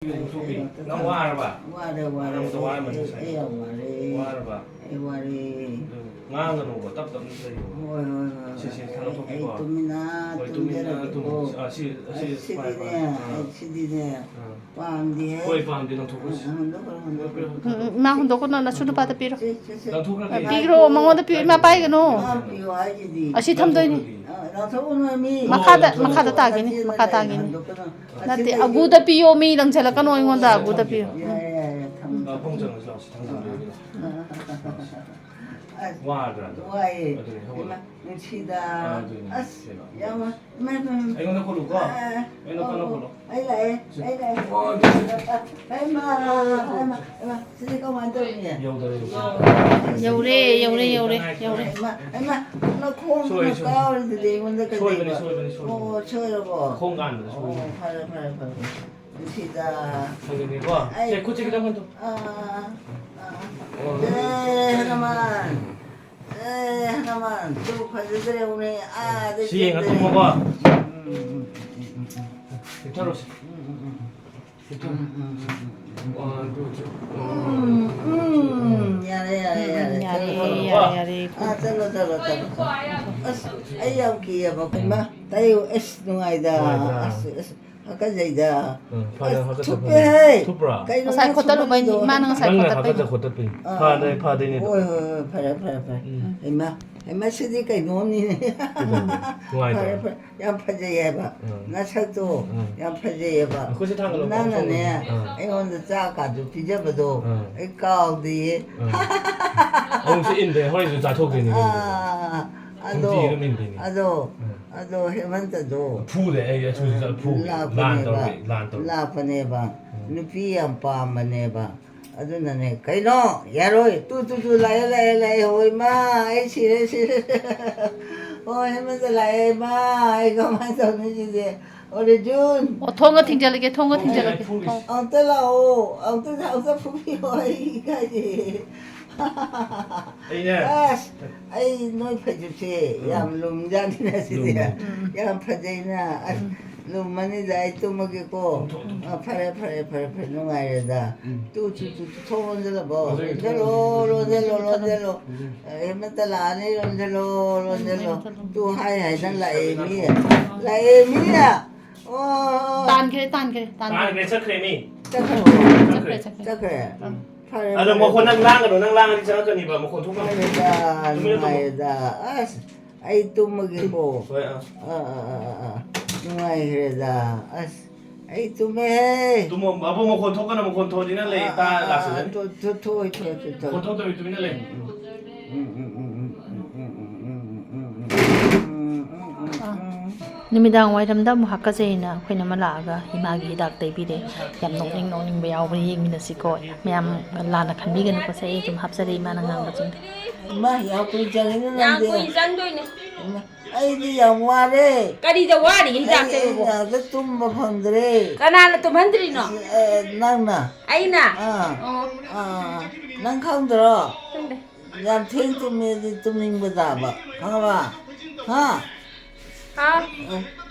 ꯅꯪ ꯋꯥꯔꯕ? ꯋꯥꯔꯦ, ꯋꯥꯔꯦ꯫ ꯅꯪꯗꯣ ꯋꯥꯔꯝꯃꯅꯤ ꯑꯩ, ꯉꯁꯥꯏ꯫ ꯑꯩ ꯌꯥꯝ ꯋꯥꯔꯦ꯫ ꯋꯥꯔꯕ? ꯑꯩ ꯋꯥꯔꯦ꯫ ꯑꯗꯨ ꯉꯥꯡꯒꯅꯣꯕ, ꯇꯞ ꯇꯞꯅ ꯂꯩꯌꯣꯕ꯫ ꯍꯣꯏ, ꯍꯣꯏ, ꯍꯣꯏ, ꯁꯤ, ꯁꯤ, ꯍꯣꯏ꯫ ꯊꯥꯡ ꯑꯩ, ꯑꯩ ꯂꯧꯊꯣꯛꯀꯦꯀꯣ꯫ ꯇꯨꯃꯤꯟꯅ ꯍꯣꯏ, ꯇꯨꯃꯤꯟꯅ ꯇꯨꯝꯖꯔꯒꯦꯀꯣ꯫ ꯇꯨꯝꯃꯨ꯫ ꯑꯥ, ꯁꯤ, ꯑꯁꯤ ꯑꯩ ꯁꯤꯗꯤꯅꯦ, ꯄꯥꯏ, ꯄꯥꯏ꯫ ꯑꯥ꯫ ꯑꯩ ꯁꯤꯗꯤꯅꯦ, ꯑꯥ꯫ ꯄꯥꯝꯗꯦꯍꯦ꯫ ꯍꯣꯏ, ꯄꯥꯝꯗꯦ, ꯂꯧꯊꯣꯛꯈ꯭ꯔꯣ, ꯁꯤ꯫ ꯑꯥ, ꯍꯨꯟꯗꯣꯛꯈ꯭ꯔꯣ, ꯍꯨꯟꯗꯣꯛꯈ꯭ꯔꯣ꯫ ꯎꯝ, ꯎꯝ, ꯃꯥ ꯍꯨꯟꯗꯣꯛꯀꯅꯨ, ꯅꯁꯨ ꯅꯨꯄꯥꯗ ꯄꯤꯔꯣ꯫ ꯁꯤ, ꯁꯤ, ꯁꯤ꯫ ꯂꯧꯊꯣꯛꯈ꯭ꯔꯒꯦ꯫ ꯄꯤꯈ꯭ꯔꯣ, ꯃꯉꯣꯟꯗ ꯄꯤꯌꯨ, ꯏꯃꯥ ꯄꯥꯏꯒꯅꯨ꯫ ꯃꯥ ꯄꯤꯌꯨ ꯍꯥꯏꯁꯤꯗꯤ꯫ ꯑꯁꯤ ꯊꯝꯗꯣꯏꯅꯤ꯫ ꯂꯧꯊꯣꯛꯈ꯭ꯔꯒꯦ꯫ ꯑꯥ, ꯂꯧꯊꯣꯛꯎꯅꯨ ꯃꯤ꯫ ꯃꯈꯥꯗ, ꯂꯧꯊꯣꯛꯈ꯭ꯔꯒꯦ꯫ ꯃꯈꯥꯗ ꯇꯥꯈꯤꯅꯤ, ꯃꯈꯥ ꯇꯥꯈꯤꯅꯤ꯫ ꯍꯨꯟꯗꯣꯛꯀꯅꯨ꯫ ꯅꯠꯇꯦ, ꯑꯒꯨꯗ ꯄꯤꯌꯣ, ꯃꯤ ꯂꯪꯁꯤꯜꯂꯛꯀꯅꯣ ꯑꯩꯉꯣꯟꯗ, ꯑꯒꯨꯗ ꯄꯤꯌꯣ꯫ ꯌꯥꯔꯦ, ꯌꯥꯔꯦ, ꯊꯝꯃꯣ, ꯑ, ꯊꯝꯃꯣ꯫ ꯐꯃꯨꯡ ꯆꯪꯉꯁꯤ ꯂꯥꯛꯑꯣ, ꯁꯤ ꯊꯥꯡꯖꯤꯟꯕꯤꯔꯒꯦ꯫ ꯑꯁ, ꯋꯥꯗ꯭ꯔꯥ ꯑꯗꯣ? ꯋꯥꯏꯌꯦ꯫ ꯑꯗꯨꯅꯦ, ꯍꯧꯒꯠꯂꯣ꯫ ꯏꯃꯥ, ꯅꯨꯡꯁꯤꯗ꯫ ꯑ, ꯑꯗꯨꯅꯦ, ꯑꯁ, ꯁꯦꯕ꯫ ꯌꯥꯝ ꯋꯥ-, ꯏꯃꯥ, ꯏꯃꯥ, ꯏꯃꯥ꯫ ꯑꯩꯉꯣꯟꯗ ꯈꯣꯠꯂꯨꯀꯣ꯫ ꯑ, ꯑ, ꯑꯩꯉꯣꯟꯗ ꯀꯟꯅ ꯑ, ꯈꯣꯠꯂꯣ꯫ ꯑꯩ ꯂꯥꯛꯑꯦ, ꯁꯤ꯫ ꯑꯩ ꯂꯥꯛꯑꯦ꯫ ꯑꯣ, ꯑꯗꯨ, ꯑ, ꯑ, ꯏꯃꯥ, ꯏꯃꯥ, ꯏꯃꯥ, ꯁꯤꯗꯤ ꯀꯃꯥꯏꯅ ꯇꯧꯔꯤꯅꯦ? ꯌꯧꯗꯔꯦ, ꯌꯧꯗꯔꯦ꯫ ꯌꯧꯔꯦ, ꯌꯧꯔꯦ, ꯌꯧꯔꯦ, ꯌꯧꯔꯦ꯫ ꯏꯃꯥ, ꯏꯃꯥ, ꯅꯈꯣꯡ ꯁꯣꯏꯔꯦ, ꯁꯣꯏꯔꯦ꯫ ꯀꯥꯎꯔꯤꯗꯨꯗꯤ ꯑꯩꯉꯣꯟꯗ ꯁꯣꯏꯕꯅꯤ, ꯀꯩꯗꯧꯕ? ꯁꯣꯏꯕꯅꯤ, ꯁꯣꯏꯕꯅꯤ꯫ ꯑꯣ, ꯁꯣꯏꯔꯕꯣ? ꯈꯣꯡ ꯀꯥꯟꯕꯗ ꯁꯣꯏꯕꯅꯤ꯫ ꯑꯣ, ꯐꯔꯦ, ꯐꯔꯦ, ꯐꯔꯦ꯫ ꯅꯨꯡꯁꯤꯗ꯫ ꯊꯥꯡꯖꯤꯟꯒꯦꯀꯣ꯫ ꯑꯩ ꯁꯦ, ꯈꯨꯠꯁꯦ ꯈꯤꯇꯪ ꯍꯟꯗꯣꯛ꯫ ꯑꯥ, ꯑꯥ, ꯑꯥ꯫ ꯑꯣ꯫ ꯑꯦ, ꯍꯅꯨꯃꯥꯟ꯫ ꯑꯦ, ꯍꯅꯨꯃꯥꯟ, ꯇꯨ ꯐꯖꯗ꯭ꯔꯦ, ꯎꯅꯦ꯫ ꯑꯥꯗ ꯁꯤ ꯌꯦꯡꯉ ꯆꯦꯟꯗ꯭ꯔꯦ꯫ ꯇꯨꯝꯃꯣꯀꯣ꯫ ꯎꯝ, ꯎꯝ, ꯎꯝ, ꯎꯝ, ꯎꯝ꯫ ꯍꯤꯞꯊꯔꯣꯁꯦ꯫ ꯎꯝ, ꯎꯝ, ꯎꯝ, ꯎꯝ, ꯎꯝ, ꯎꯝ꯫ One, two, three꯫ ꯎꯝ, ꯌꯥꯔꯦ, ꯌꯥꯔꯦ, ꯎꯝ, ꯌꯥꯔꯦ, ꯌꯥꯔꯦ, ꯆꯠꯂꯣ, ꯌꯥꯔꯦ, ꯆꯠꯂꯣ, ꯌꯥꯔꯦ, ꯆꯠꯂꯣ꯫ ꯌꯥꯔꯦ꯫ ꯑꯥ, ꯆꯠꯂꯣ, ꯆꯠꯂꯣ, ꯆꯠꯂꯣ꯫ ꯑꯁ, ꯑꯩ ꯌꯥꯝ ꯀꯤꯌꯦꯕ, ꯏꯃꯥ꯫ ꯇꯥꯏꯌꯨ, ꯑꯁ, ꯅꯨꯡꯉꯥꯏꯗ꯫ ꯅꯨꯡꯉꯥꯏꯗ꯭ꯔꯥ? ꯑꯁ, ꯑꯁ, ꯍꯥꯀꯠꯆꯩꯗ꯫ ꯎꯝ, ꯐꯔꯦ, ꯑꯁ, ꯍꯥꯀꯠꯆꯕꯅꯦ꯫ ꯊꯨꯞꯄꯦꯍꯦ꯫ ꯊꯨꯞꯄ꯭ꯔꯥ? ꯀꯩꯅꯣ ꯉꯁꯥꯏ ꯅꯪ ꯈꯣꯠꯇꯠꯂꯨꯕꯩꯅꯤ, ꯊꯨꯞꯄꯗꯣ? ꯏꯃꯥꯅ ꯉꯁꯥꯏ ꯅꯪꯅ ꯈꯣꯠꯇꯠꯄꯩꯅꯤ꯫ ꯍꯥꯀꯠꯆ ꯈꯣꯠꯇꯠꯄꯩꯅꯤ꯫ ꯑꯥ꯫ ꯐꯗꯣꯏ-, ꯐꯗꯣꯏꯅꯦ ꯑꯗꯣ꯫ ꯍꯣꯏ, ꯍꯣꯏ, ꯍꯣꯏ, ꯐꯔꯦ, ꯐꯔꯦ, ꯐꯔꯦ꯫ ꯎꯝ꯫ ꯏꯃꯥ, ꯏꯃꯥ, ꯁꯤꯗꯤ ꯀꯩꯅꯣꯝꯅꯤꯅꯦ꯫ ꯀꯩꯗꯧꯔꯒꯦ? ꯅꯨꯡꯉꯥꯏꯇ꯭ꯔꯣ? ꯐꯔꯦ, ꯐꯔꯦ꯫ ꯌꯥꯝ ꯐꯖꯩ ꯍꯥꯏꯕ꯫ ꯎꯝ꯫ ꯅꯁꯛꯇꯣ ꯎꯝ꯫ ꯌꯥꯝ ꯐꯖꯩ ꯍꯥꯏꯕ꯫ ꯈꯨꯠꯁꯦ ꯊꯥꯡꯒꯠꯂꯣ, ꯅꯪꯅꯅꯦ, ꯈꯣꯡ ꯁꯣꯝꯗ꯫ ꯎꯝ꯫ ꯑꯩꯉꯣꯟꯗ ꯆꯥꯛ ꯀꯥꯗꯨ ꯄꯤꯖꯕꯗꯣ ꯎꯝ꯫ ꯑꯩ ꯀꯥꯎꯗꯦꯌꯦ꯫ ꯎꯝ꯫ ꯑꯃꯨꯛꯁꯨ ꯏꯟꯗꯦ, ꯍꯣꯔꯦꯟꯁꯨ ꯆꯥꯊꯣꯛꯇꯣꯏꯅꯤ ꯀꯩꯅꯣ꯫ ꯑꯥ, ꯑꯗꯣ, ꯅꯨꯡꯇꯤꯒꯤ ꯑꯗꯨꯝ ꯏꯟꯗꯣꯏꯅꯤ꯫ ꯑꯗꯣ, ꯎꯝ꯫ ꯑꯗꯣ ꯍꯦꯃꯟꯇꯗꯣ, ꯐꯨꯗꯦ, ꯑꯩ ꯑꯁꯨꯝ ꯆꯠꯂ ꯐꯨ-, ꯂꯥꯟ ꯂꯥꯛꯄꯅꯦꯕ, ꯇꯧꯔꯛꯀꯦ, ꯂꯥꯟ ꯇꯧꯔꯛꯀꯦ꯫ ꯂꯥꯛꯄꯅꯦꯕ꯫ ꯎꯝ꯫ ꯅꯨꯄꯤ ꯌꯥꯝ ꯄꯥꯝꯕꯅꯦꯕ꯫ ꯑꯗꯨꯅꯅꯦ, ꯀꯩꯅꯣ? ꯌꯥꯔꯣꯏ꯫ ꯇꯨ, ꯇꯨ, ꯇꯨ, ꯂꯥꯛꯑꯦ, ꯂꯥꯛꯑꯦ, ꯂꯥꯛꯑꯦ꯫ ꯍꯣꯏ, ꯏꯃꯥ, ꯑꯩ ꯁꯤꯔꯦ, ꯁꯤꯔꯦ꯫ ꯍꯣꯏ, ꯍꯦꯃꯟꯇ ꯂꯥꯛꯑꯦ, ꯏꯃꯥ, ꯑꯩ ꯀꯃꯥꯏꯅ ꯇꯧꯅꯤ ꯁꯤꯗꯤ? ꯑꯣ, ꯔꯦꯖꯨꯟ꯫ ꯑꯣ, ꯊꯣꯡꯒ ꯊꯤꯡꯖꯤꯜꯂꯒꯦ, ꯊꯣꯡꯒ ꯊꯤꯡꯖꯤꯜꯂꯒꯦ꯫ ꯊꯣꯡ꯫ ꯑꯝꯇ ꯂꯥꯛꯑꯣ, ꯑꯝꯇ, ꯑꯝꯇ ꯐꯨꯕꯤꯌꯣ, ꯑꯩ ꯏꯀꯥꯏꯖꯩꯌꯦ꯫ ꯑꯩꯅꯦ꯫ ꯑꯁ, ꯑꯩ ꯅꯣꯏ ꯐꯩꯖꯨꯞꯁꯦ ꯎꯝ꯫ ꯌꯥꯝ ꯂꯨꯝꯖꯥꯠꯅꯤꯅ ꯁꯤꯗꯤ꯫ ꯂꯨꯝꯃꯦ꯫ ꯎꯝ꯫ ꯌꯥꯝ ꯐꯖꯩꯅ꯫ ꯑꯁ, ꯎꯝ꯫ ꯂꯨꯝꯃꯅꯤꯗ, ꯑꯩ ꯇꯨꯝꯃꯒꯦꯀꯣ꯫ ꯎꯝ, ꯊꯣꯛ, ꯊꯣꯛ꯫ ꯑ, ꯐꯔꯦ, ꯐꯔꯦ, ꯐꯔꯦ, ꯐꯔꯦ, ꯅꯨꯡꯉꯥꯏꯔꯦꯗ꯫ ꯎꯝ꯫ ꯇꯨ, ꯇꯨ, ꯇꯨ, ꯇꯨ, ꯊꯣꯡ ꯂꯣꯟꯁꯤꯜꯂꯕꯣ? ꯂꯣꯟꯁꯤꯜꯂꯦ, ꯂꯣꯟꯁꯤꯜꯂꯣ, ꯊꯣꯡ ꯂꯣꯟꯁꯤꯜꯂꯦ꯫ ꯂꯣꯟꯁꯤꯜꯂꯣ, ꯂꯣꯟꯁꯤꯜꯂꯦ꯫ ꯑ, ꯍꯦꯃꯟꯇ ꯂꯥꯛꯑꯅꯤ, ꯂꯣꯟꯁꯤꯜꯂꯣ, ꯂꯣꯟꯁꯤꯜꯂꯣ꯫ ꯎꯝ, ꯂꯣꯟꯁꯤꯜꯂꯣ꯫ ꯇꯨ ꯍꯥꯏ ꯍꯥꯏꯗꯅ ꯂꯥꯛꯑꯦ ꯃꯤ꯫ ꯂꯥꯛꯑꯦ ꯃꯤ꯫ ꯑꯣ꯫ ꯇꯥꯟꯈ꯭ꯔꯦ, ꯇꯥꯟꯈ꯭ꯔꯦ, ꯇꯥꯟꯈ꯭ꯔꯦ꯫ ꯇꯥꯟꯈ꯭ꯔꯦ, ꯆꯠꯈ꯭ꯔꯦ ꯃꯤ꯫ ꯆꯠꯈ꯭ꯔꯕꯣ? ꯆꯠꯈ꯭ꯔꯦ, ꯆꯠꯈ꯭ꯔꯦ꯫ ꯆꯠꯈ꯭ꯔꯦ? ꯎꯝ꯫ ꯐꯔꯦ, ꯑꯗꯣ ꯐꯔꯦ, ꯃꯈꯣꯟ ꯅꯪ ꯐꯔꯦ꯫ ꯂꯥꯡꯒꯅꯨ, ꯅꯪ ꯂꯥꯡꯉꯗꯤ ꯆꯪꯉꯛꯀꯅꯤꯕ, ꯃꯈꯣꯟ ꯊꯣꯛꯀꯅꯨ꯫ ꯅꯨꯡꯉꯥꯏꯔꯦꯗ, ꯇꯨꯃꯤꯟꯅ ꯇꯨꯝꯃꯣ꯫ ꯅꯨꯡꯉꯥꯏꯔꯦꯗ꯫ ꯑꯁ, ꯑꯩ ꯇꯨꯝꯃꯒꯦꯀꯣ꯫ ꯍꯣꯏ, ꯑꯥ꯫ ꯑꯥ, ꯑꯥ, ꯑꯥ, ꯑꯥ, ꯑꯥ꯫ ꯅꯨꯡꯉꯥꯏꯈ꯭ꯔꯦꯗ꯫ ꯑꯁ, ꯑꯩ ꯇꯨꯝꯃꯦꯍꯦ꯫ ꯇꯨꯝꯃꯣ, ꯑꯕꯣ, ꯃꯈꯣꯟ ꯊꯣꯛꯀꯅꯨ, ꯃꯈꯣꯟ ꯊꯣꯛꯑꯗꯤ ꯅꯪ ꯂꯩ, ꯑꯥ, ꯇꯥ ꯑꯥ, ꯑꯥ, ꯂꯥꯛꯁꯤꯜꯂꯅꯤ꯫ ꯊꯣ-, ꯊꯣ-, ꯊꯣꯛꯑꯣꯏ, ꯊꯣꯛꯑꯣꯏ, ꯊꯣꯛꯑꯣꯏ, ꯊꯣꯛꯑꯣꯏ꯫ ꯃꯈꯣꯟ ꯊꯣꯛꯇꯕꯤ ꯇꯨꯃꯤꯟꯅ ꯂꯩ꯫ ꯎꯝ, ꯎꯝ, ꯎꯝ, ꯎꯝ, ꯎꯝ, ꯎꯝ, ꯎꯝ, ꯎꯝ, ꯎꯝ, ꯎꯝ, ꯎꯝ, ꯎꯝ, ꯎꯝ, ꯎꯝ, ꯎꯝ, ꯎꯝ, ꯎꯝ꯫ ꯑꯥ꯫ ꯅꯨꯃꯤꯗꯥꯡ ꯋꯥꯏꯔꯝꯗ ꯑꯃꯨꯛ ꯍꯥꯀꯠꯆꯩꯅ ꯑꯩꯈꯣꯏꯅ ꯑꯃ ꯂꯥꯛꯑꯒ ꯏꯃꯥꯒꯤ ꯍꯤꯗꯥꯛ ꯇꯩꯕꯤꯔꯦ꯫ ꯌꯥꯝ ꯅꯣꯛꯅꯤꯡ ꯅꯣꯛꯅꯤꯡꯕ ꯌꯥꯎꯕꯅꯤ, ꯌꯦꯡꯃꯤꯟꯅꯁꯤꯀꯣ꯫ ꯃꯌꯥꯝ ꯂꯥꯟꯅ ꯈꯟꯕꯤꯒꯅꯨꯀꯣꯁꯦ, ꯑꯩ ꯑꯗꯨꯝ ꯍꯥꯞꯆꯔꯦ ꯏꯃꯥꯅ ꯉꯥꯡꯕꯁꯤꯡꯗꯣ꯫ ꯏꯃꯥ, ꯌꯥꯝ ꯀꯨꯏ ꯆꯪꯉꯤꯅ ꯌꯥꯝ ꯅꯪꯗꯤ꯫ ꯀꯨꯏ ꯆꯪꯗꯣꯏꯅꯦ꯫ ꯏꯃꯥ, ꯑꯩꯗꯤ ꯌꯥꯝ ꯋꯥꯔꯦ꯫ ꯀꯔꯤꯗ ꯋꯥꯔꯤꯒꯦ ꯍꯤꯗꯥꯛ ꯑꯩ ꯇꯩꯕꯕꯨ? ꯉꯥꯛꯇ ꯇꯨꯝꯕ ꯐꯪꯗ꯭ꯔꯦ꯫ ꯀꯅꯥꯅ ꯇꯨꯝꯍꯟꯗ꯭ꯔꯤꯅꯣ? ꯑꯁ, ꯑꯦ, ꯅꯪꯅ꯫ ꯑꯩꯅ? ꯑꯥ, ꯑꯣ꯫ ꯑꯥ, ꯑꯥ, ꯑꯥ꯫ ꯅꯪ ꯈꯪꯗ꯭ꯔꯣ? ꯈꯪꯗꯦ꯫ ꯌꯥꯝ ꯊꯦꯡ ꯇꯨꯝꯃꯦꯗꯤ ꯇꯨꯝꯅꯤꯡꯕ ꯇꯥꯕ, ꯈꯪꯉꯕ? ꯍꯥ? ꯍꯥ? ꯑꯦ,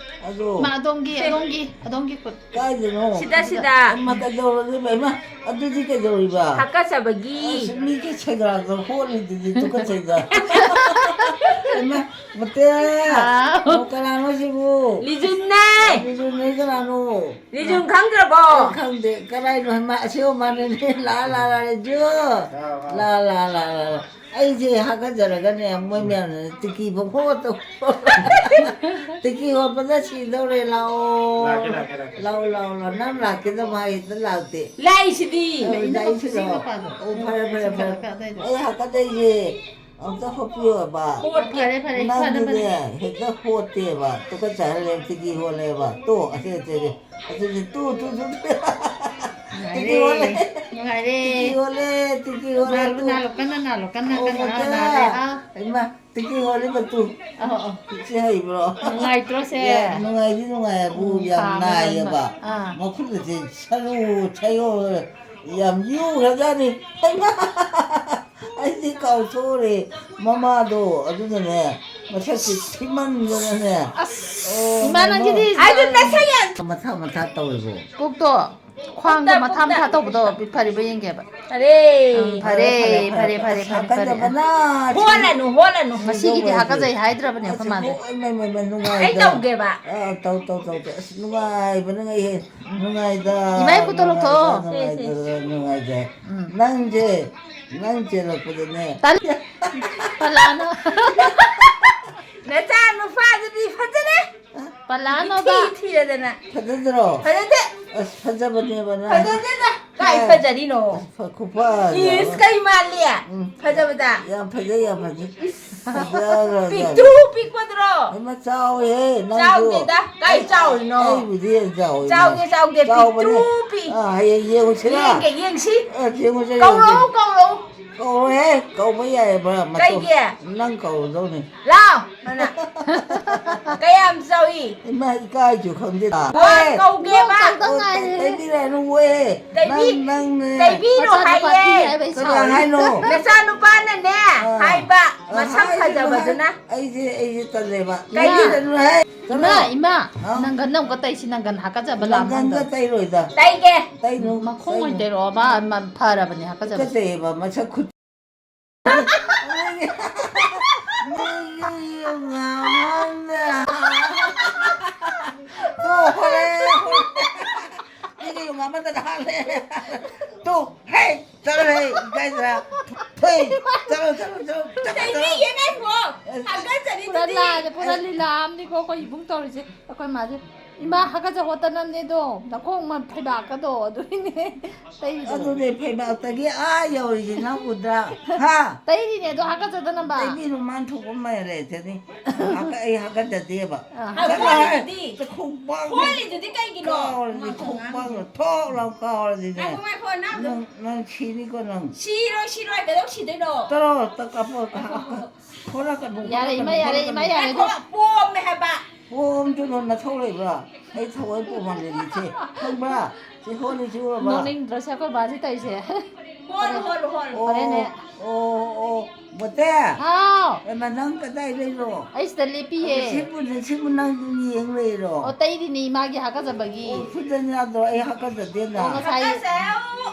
ꯑꯗꯣ ꯃꯥ ꯑꯗꯣꯝꯒꯤ, ꯁꯦ꯫ ꯑꯗꯣꯝꯒꯤ, ꯑꯗꯣꯝꯒꯤ ꯈꯨꯠ꯫ ꯀꯥꯏꯗꯅꯣ? ꯁꯤꯗ, ꯁꯤꯗ꯫ ꯏꯃꯥ, ꯀꯩꯗꯧꯔꯒꯦ, ꯏꯃꯥ? ꯑꯗꯨꯗꯤ ꯀꯩꯗꯧꯔꯤꯕ? ꯍꯥꯀꯠꯆꯕꯒꯤ꯫ ꯑꯁ, ꯃꯤꯒꯤ ꯁꯦꯒ꯭ꯔꯥꯛꯇꯣ ꯍꯣꯠꯂꯤꯗꯨꯗꯤ ꯇꯨꯀꯠꯆꯩꯗ꯫ ꯏꯃꯥ, ꯃꯇꯦ! ꯍꯥꯎ꯫ ꯑꯣ, ꯀꯅꯥꯅꯣ ꯁꯤꯕꯨ? ꯂꯤꯖꯨꯝꯅꯦ꯫ ꯂꯤꯖꯨꯝꯅꯦ ꯀꯅꯥꯅꯣ? ꯂꯤꯖꯨꯝ ꯈꯪꯗ꯭ꯔꯕꯣ? ꯑꯩ ꯈꯪꯗꯦ꯫ ꯀꯗꯥꯏꯅꯣ? ꯍꯩꯃꯥ, ꯑꯁꯤ ꯑꯣꯏ ꯃꯥꯜꯂꯦꯅꯦ꯫ ꯂꯥ, ꯂꯥ, ꯂꯥ, ꯂꯤꯖꯨ꯫ ꯂꯥ, ꯂꯥ, ꯂꯥ, ꯂꯥ, ꯂꯥ꯫ ꯑꯩꯁꯦ ꯍꯥꯀꯠꯆꯔꯒꯅꯦ, ꯃꯣꯏ ꯃꯌꯥꯝꯅ ꯇꯤꯀꯤ ꯐꯥꯎ ꯐꯥꯎꯒꯠꯇꯧ-, ꯇꯤꯀꯤ ꯍꯣꯠꯄꯗ ꯁꯤꯗꯧꯔꯦ, ꯂꯥꯛꯑꯣ꯫ ꯂꯥꯛꯀꯦ, ꯂꯥꯛꯀꯦ, ꯂꯥꯛꯀꯦ꯫ ꯂꯥꯛꯑꯣ, ꯂꯥꯛꯑꯣ, ꯂꯥꯛꯑꯣ꯫ ꯅꯪ ꯂꯥꯛꯀꯦꯗꯕ ꯍꯥꯏ ꯍꯦꯛꯇ ꯂꯥꯛꯇꯦ꯫ ꯂꯥꯛꯏꯁꯤꯗꯤ꯫ ꯑꯧ, ꯂꯥꯛꯏꯁꯤꯔꯣ? ꯁꯤ ꯃꯄꯥꯗꯣ꯫ ꯑꯣ, ꯐꯔꯦ, ꯐꯔꯦ, ꯁꯤ ꯐꯔꯦ꯫ ꯃꯄꯥꯗ ꯑꯗꯥꯏꯗꯣ꯫ ꯑꯩ ꯍꯥꯀꯠꯆꯩꯁꯦ꯫ ꯑꯝꯇ ꯍꯣꯠꯄꯤꯌꯣꯕ꯫ ꯍꯣꯠꯀꯦ꯫ ꯐꯔꯦ, ꯐꯔꯦ, ꯐꯅ ꯅꯪꯗꯤꯅꯦ, ꯐꯅ꯫ ꯍꯦꯛꯇ ꯍꯣꯠꯇꯦꯕ꯫ ꯇꯨꯀꯠꯆꯍꯜꯂꯦ, ꯇꯤꯀꯤ ꯍꯣꯠꯂꯦꯕ꯫ ꯇꯣ, ꯑꯇꯩ, ꯑꯇꯩ, ꯑꯇꯩ꯫ ꯑꯗꯨꯗꯤ ꯇꯨ, ꯇꯨ, ꯇꯨ, ꯇꯨ꯫ ꯅꯨꯡꯉꯥꯏꯔꯦ꯫ ꯇꯤꯀꯤ ꯍꯣꯠꯂꯦ꯫ ꯅꯨꯡꯉꯥꯏꯔꯦ꯫ ꯇꯤꯀꯤ ꯍꯣꯠꯂꯦ, ꯅꯥꯜꯂꯨ, ꯇꯨ꯫ ꯅꯥꯜꯂꯨ, ꯀꯟꯅ ꯅꯥꯜꯂꯨ, ꯀꯟꯅ, ꯑꯣ, ꯀꯟꯅ꯫ ꯑꯥ, ꯃꯆꯥ꯫ ꯅꯥꯜꯂꯦ꯫ ꯑꯥ꯫ ꯍꯩꯃꯥ, ꯇꯤꯀꯤ ꯍꯣꯠꯂꯤꯕ ꯇꯨ꯫ ꯑꯧ, ꯑꯧ꯫ ꯁꯤ ꯍꯩꯕ꯭ꯔꯣ? ꯅꯨꯡꯉꯥꯏꯇ꯭ꯔꯣ ꯁꯦ? ꯌꯥꯝ ꯅꯨꯡꯉꯥꯏꯗꯤ ꯅꯨꯡꯉꯥꯏꯕꯨ ꯎꯝ, ꯌꯥꯝ ꯄꯥꯝꯃꯦ, ꯅꯥꯏꯌꯦꯕ꯫ ꯄꯥꯝꯃꯦ꯫ ꯑꯥ꯫ ꯃꯈꯨꯠꯀꯁꯦ ꯁꯔꯨ ꯁꯌꯣꯜ ꯌꯥꯝ ꯌꯨꯈ꯭ꯔꯖꯥꯠꯅꯤ꯫ ꯍꯩꯃꯥ! ꯑꯩꯗꯤ ꯀꯥꯎꯊꯣꯛꯎꯔꯦ꯫ ꯃꯃꯥꯗꯣ ꯑꯗꯨꯅꯅꯦ, ꯃꯁꯛꯁꯤ ꯊꯤꯃꯟꯗꯅꯅꯦ꯫ ꯑꯁ, ꯏꯃꯥ ꯅꯪꯒꯤꯗꯤ ꯑꯩꯗꯤ ꯃꯁꯛ ꯌꯥꯝ ꯃꯊꯥ ꯃꯊꯥ ꯇꯧꯋꯦꯕꯣ꯫ ꯄꯨꯛꯇꯣ, ꯈ꯭ꯋꯥꯡꯗꯣ ꯃꯊꯥ ꯃꯊꯥ ꯇꯧꯕꯗꯣ ꯐꯔꯤꯕ ꯌꯦꯡꯒꯦꯕ꯫ ꯐꯔꯦ꯫ ꯎꯝ, ꯐꯔꯦ, ꯐꯔꯦ, ꯐꯔꯦ, ꯐꯔꯦ, ꯐꯔꯦ꯫ ꯍꯥꯀꯠꯆꯕꯅ ꯍꯣꯠꯂꯅꯨ, ꯍꯣꯠꯂꯅꯨ꯫ ꯉꯁꯤꯒꯤꯗꯤ ꯍꯥꯀꯠꯆꯩ ꯍꯥꯏꯗ꯭ꯔꯕꯅꯦ ꯑꯩꯈꯣꯏ ꯃꯥꯁꯦ꯫ ꯑꯁ, ꯅꯨꯡꯉꯥꯏꯗ꯫ ꯑꯩ ꯇꯧꯒꯦꯕ꯫ ꯑꯥ, ꯇꯧ, ꯇꯧ, ꯇꯧ, ꯇꯧ꯫ ꯑꯁ, ꯅꯨꯡꯉꯥꯏꯕꯅ ꯉꯩꯍꯦ꯫ ꯅꯨꯡꯉꯥꯏꯗ, ꯏꯃꯥ, ꯑꯩ ꯈꯨꯠꯇꯣ ꯂꯧꯊꯣꯛꯑꯣ꯫ ꯅꯨꯡꯉꯥꯏꯗ, ꯅꯨꯡꯉꯥꯏꯗ꯫ ꯎꯝ꯫ ꯅꯪꯁꯦ, ꯅꯪ ꯆꯦꯜꯂꯛꯄꯗꯅꯦ꯫ ꯇꯜ-, ꯄꯂꯥꯅꯣ꯫ ꯅꯆꯥ ꯅꯨꯄꯥꯗꯨꯗꯤ ꯐꯖꯔꯦ꯫ ꯄꯂꯥꯅꯣꯕ꯫ ꯏꯊꯤ ꯊꯤꯔꯗꯅ꯫ ꯐꯖꯗ꯭ꯔꯣ? ꯐꯖꯗꯦ꯫ ꯑꯁ, ꯐꯖꯕꯅꯦꯕ ꯅꯪ꯫ ꯐꯖꯗꯦꯗ꯫ ꯀꯥꯏ ꯐꯖꯔꯤꯅꯣ? ꯑꯁ, ꯐ-, ꯈꯨꯐꯖ ꯏꯁ, ꯑꯃ꯫ ꯀꯩ ꯃꯥꯜꯂꯤ? ꯎꯝ꯫ ꯐꯖꯕꯗ꯫ ꯌꯥꯝ ꯐꯖꯩ, ꯌꯥꯝ ꯐꯖꯩ꯫ ꯏꯁ꯫ ꯐꯖꯈ꯭ꯔꯖꯥꯠꯅꯤ꯫ ꯄꯤꯛꯇ꯭ꯔꯨ ꯄꯤꯛꯄꯗꯨꯔꯣ? ꯍꯩꯃꯥ, ꯆꯥꯎꯋꯤꯍꯦ, ꯅꯪꯁꯨ꯫ ꯆꯥꯎꯗꯦꯗ꯫ ꯀꯥꯏ ꯑꯩ, ꯆꯥꯎꯔꯤꯅꯣ? ꯑꯩꯕꯨꯗꯤ ꯍꯦꯟꯅ ꯆꯥꯎꯋꯤ꯫ ꯆꯥꯎꯗꯦ, ꯆꯥꯎꯗꯦ, ꯆꯥꯎꯕꯅꯦ꯫ ꯄꯤꯛꯇ꯭ꯔꯨ ꯄꯤꯛ꯫ ꯑꯥ, ꯍꯌꯦꯡ ꯌꯦꯡꯉꯨꯁꯤꯔꯥ? ꯌꯦꯡꯒꯦ, ꯌꯦꯡꯁꯤ꯫ ꯑ, ꯌꯦꯡꯉꯨꯁꯦ, ꯀꯧꯔꯛꯑꯣ, ꯌꯦꯡꯉꯨꯁꯦ꯫ ꯀꯧꯔꯛꯑꯣ꯫ ꯀꯧꯔꯣꯏꯍꯦ, ꯀꯧꯕ ꯌꯥꯏꯌꯦꯕ, ꯃꯇꯨ꯫ ꯀꯩꯒꯤ? ꯅꯪ ꯀꯧꯔꯗꯧꯅꯤ꯫ ꯂꯥꯎ, ꯍꯥꯏꯅ꯫ ꯀꯌꯥꯝ ꯆꯥꯎꯏ? ꯏꯃꯥ, ꯏꯀꯥꯏꯁꯨ ꯈꯪꯗꯦ꯫ ꯋꯥ ꯑꯦ! ꯀꯧꯒꯦꯕ꯫ ꯂꯣꯛ ꯇꯧꯗ ꯑꯣ, ꯉꯥꯏꯔꯦ꯫ ꯇꯩꯕꯤꯔꯅꯨ, ꯑꯣꯏ꯫ ꯇꯩꯕꯤ-, ꯅꯪ, ꯅꯪꯅꯦ꯫ ꯇꯩꯕꯤꯔꯣ ꯃꯆꯥꯅꯨꯄꯥ ꯍꯥꯏꯌꯦ꯫ ꯊꯤ ꯍꯥꯏꯕ ꯑꯩ ꯀꯅꯥ ꯁꯥꯎꯔꯦ꯫ ꯍꯥꯏꯅꯣ? ꯅꯆꯥꯅꯨꯄꯥꯅꯅꯦ ꯑꯥ꯫ ꯍꯥꯏꯕ, ꯑꯥ, ꯃꯁꯛ ꯍꯥꯏꯒꯅꯨ, ꯐꯖꯕꯗꯨꯅ꯫ ꯍꯥꯏ-, ꯑꯩꯁꯦ, ꯑꯩꯁꯦ ꯇꯜꯂꯦꯕ꯫ ꯏꯃꯥ, ꯇꯩꯕꯤꯔꯅꯨ, ꯍꯥꯏ꯫ ꯏꯃꯥ, ꯀꯅꯥ? ꯏꯃꯥ, ꯍꯥꯎ? ꯅꯪꯒꯟ ꯑꯃꯨꯛꯀ ꯇꯩꯁꯤ, ꯅꯪꯒꯟ ꯍꯥꯀꯠꯆꯕ ꯂꯥꯛꯑ ꯅꯪꯒꯟꯒ ꯀꯥꯟꯗ꯫ ꯇꯩꯔꯣꯏꯗ꯫ ꯇꯩꯒꯦ꯫ ꯇꯩꯅꯨ, ꯃꯈꯣꯡ ꯑꯣꯏꯅ ꯇꯩꯅꯨ꯫ ꯇꯩꯔꯛꯑꯣꯕ, ꯃ-, ꯐꯔꯕꯅꯦ ꯍꯥꯀꯠꯆꯕ꯫ ꯇꯨꯀꯠꯆꯩꯌꯦꯕ, ꯃꯁꯛ ꯈꯨꯠ-, ꯇꯣ, ꯍꯣꯔꯦ, ꯍꯣꯔꯦ꯫ ꯃꯤꯒꯤ ꯌꯨꯝ ꯑꯃꯗ ꯍꯥꯠꯂꯦ꯫ ꯇꯣ, ꯍꯦ, ꯆꯠꯂꯣꯍꯦ, ꯏꯀꯥꯏꯗ꯭ꯔꯥ? ꯊꯨꯏ, ꯆꯠꯂꯣ, ꯆꯠꯂꯣ, ꯆꯠꯂꯣ, ꯆꯠꯂꯣ, ꯆꯠꯂꯣ꯫ ꯇꯩꯕꯤꯒꯦ ꯉꯥꯏꯈꯣ꯫ ꯍꯥꯀꯠꯆꯔꯤꯗꯨꯗꯤ꯫ ꯄꯨꯔꯥ ꯂꯥꯅꯦ, ꯄꯨꯔꯥ ꯂꯤꯂꯥ ꯑꯃꯅꯤꯀꯣ ꯑꯩꯈꯣꯏ ꯏꯕꯨꯡ ꯇꯧꯔꯤꯁꯦ꯫ ꯑꯩꯈꯣꯏ ꯃꯥꯁꯦ, "ꯏꯃꯥ, ꯍꯥꯀꯠꯆ ꯍꯣꯠꯇꯅꯕꯅꯦꯗꯣ, ꯅꯈꯣꯡ ꯃ-, ꯐꯩꯕꯥꯛꯀꯗꯣ ꯑꯗꯨꯒꯤꯅꯦ ꯇꯩꯔꯤꯗꯣ꯫" ꯑꯗꯨꯅꯦ ꯐꯩꯕꯥꯛꯇꯒꯤ ꯑꯥ ꯌꯧꯔꯤꯁꯦ ꯅꯪ ꯎꯗ꯭ꯔꯥ? ꯍꯥ? ꯇꯩꯔꯤꯅꯦ ꯑꯗꯣ ꯍꯥꯀꯠꯆꯗꯅꯕ꯫ ꯇꯩꯕꯤꯔꯨ ꯃꯥꯟ ꯊꯣꯛꯄ ꯃꯔꯦ ꯆꯅꯤ꯫ ꯍꯥꯀꯠ-, ꯑꯩ ꯍꯥꯀꯠꯆꯗꯦꯕ꯫ ꯑꯥ꯫ ꯆꯠꯂꯣ ꯍꯥꯏ꯫ ꯍꯣꯠꯂꯤꯗꯨꯗꯤ꯫ ꯈꯣꯡꯄꯥꯛꯅ ꯍꯣꯠꯂꯤꯗꯨꯗꯤ ꯀꯩꯒꯤꯅꯣ? ꯀꯥꯎꯔꯗꯤ, ꯈꯣꯡꯄꯥꯛꯅ ꯊꯣꯛ ꯂꯥꯎ ꯀꯥꯎꯔꯗꯤꯅꯦ꯫ ꯉꯥꯏꯈꯣ, ꯉꯥꯏꯈꯣ, ꯅꯪ ꯅꯪ, ꯅꯪ ꯁꯤꯅꯤꯀꯣ ꯅꯪ꯫ ꯁꯤꯔꯣꯏ, ꯁꯤꯔꯣꯏ, ꯀꯩꯗꯧ ꯁꯤꯗꯣꯏꯅꯣ? ꯇꯔꯣ, ꯇ-, ꯀꯥꯞꯄꯣ, ꯀꯥꯞꯄꯣ꯫ ꯍꯣꯠꯂꯛꯀꯅꯨ, ꯌꯥꯔꯦ, ꯍꯣꯠꯂꯛꯀꯅꯨ, ꯏꯃꯥ, ꯌꯥꯔꯦ, ꯍꯣꯠꯂꯛꯀꯅꯨ꯫ ꯏꯃꯥ, ꯌꯥꯔꯦ, ꯉꯥꯏꯈꯣ, ꯑꯗꯨ ꯄꯣꯝꯃꯦ ꯍꯥꯏꯕ꯫ ꯄꯣꯝꯗꯨꯅ ꯅꯊꯧ ꯂꯩꯕ꯭ꯔꯥ? ꯑꯩ ꯊꯋꯥꯏ ꯄꯣꯝꯍꯜꯂꯦ ꯁꯦ꯫ ꯈꯪꯕ꯭ꯔꯥ? ꯁꯤ ꯍꯣꯠꯂꯤꯁꯤ ꯎꯔꯕ? ꯅꯣꯛꯅꯤꯡꯗ꯭ꯔꯣ ꯁꯦ ꯑꯩꯈꯣꯏ ꯕꯥꯁꯤ ꯇꯧꯔꯤꯁꯦ? ꯍꯣꯠꯂꯨ, ꯍꯣꯠꯂꯨ, ꯍꯣꯠꯂꯨ꯫ ꯑꯣ, ꯐꯔꯦꯅꯦ꯫ ꯑꯣ, ꯑꯣ, ꯃꯣꯇꯦ! ꯍꯥꯎ! ꯀꯅꯥ, ꯅꯪ ꯀꯗꯥꯏꯗꯩꯅꯣ? ꯑꯩ ꯁꯤꯗ ꯂꯦꯞꯄꯤꯌꯦ꯫ ꯁꯤꯕꯨ, ꯁꯤꯕꯨ ꯅꯪ ꯌꯦꯡ ꯂꯩꯔꯣ? ꯑꯣ, ꯇꯩꯔꯤꯅꯦ ꯏꯃꯥꯒꯤ ꯍꯥꯀꯠꯆꯕꯒꯤ꯫ ꯑꯣ, ꯐꯨꯗꯅ ꯌꯥꯗ꯭ꯔꯣ? ꯑꯩ ꯍꯥꯀꯠꯆꯗꯦꯅ꯫ ꯑꯣ, ꯉꯁꯥꯏ ꯍꯥꯀꯠꯆꯩ,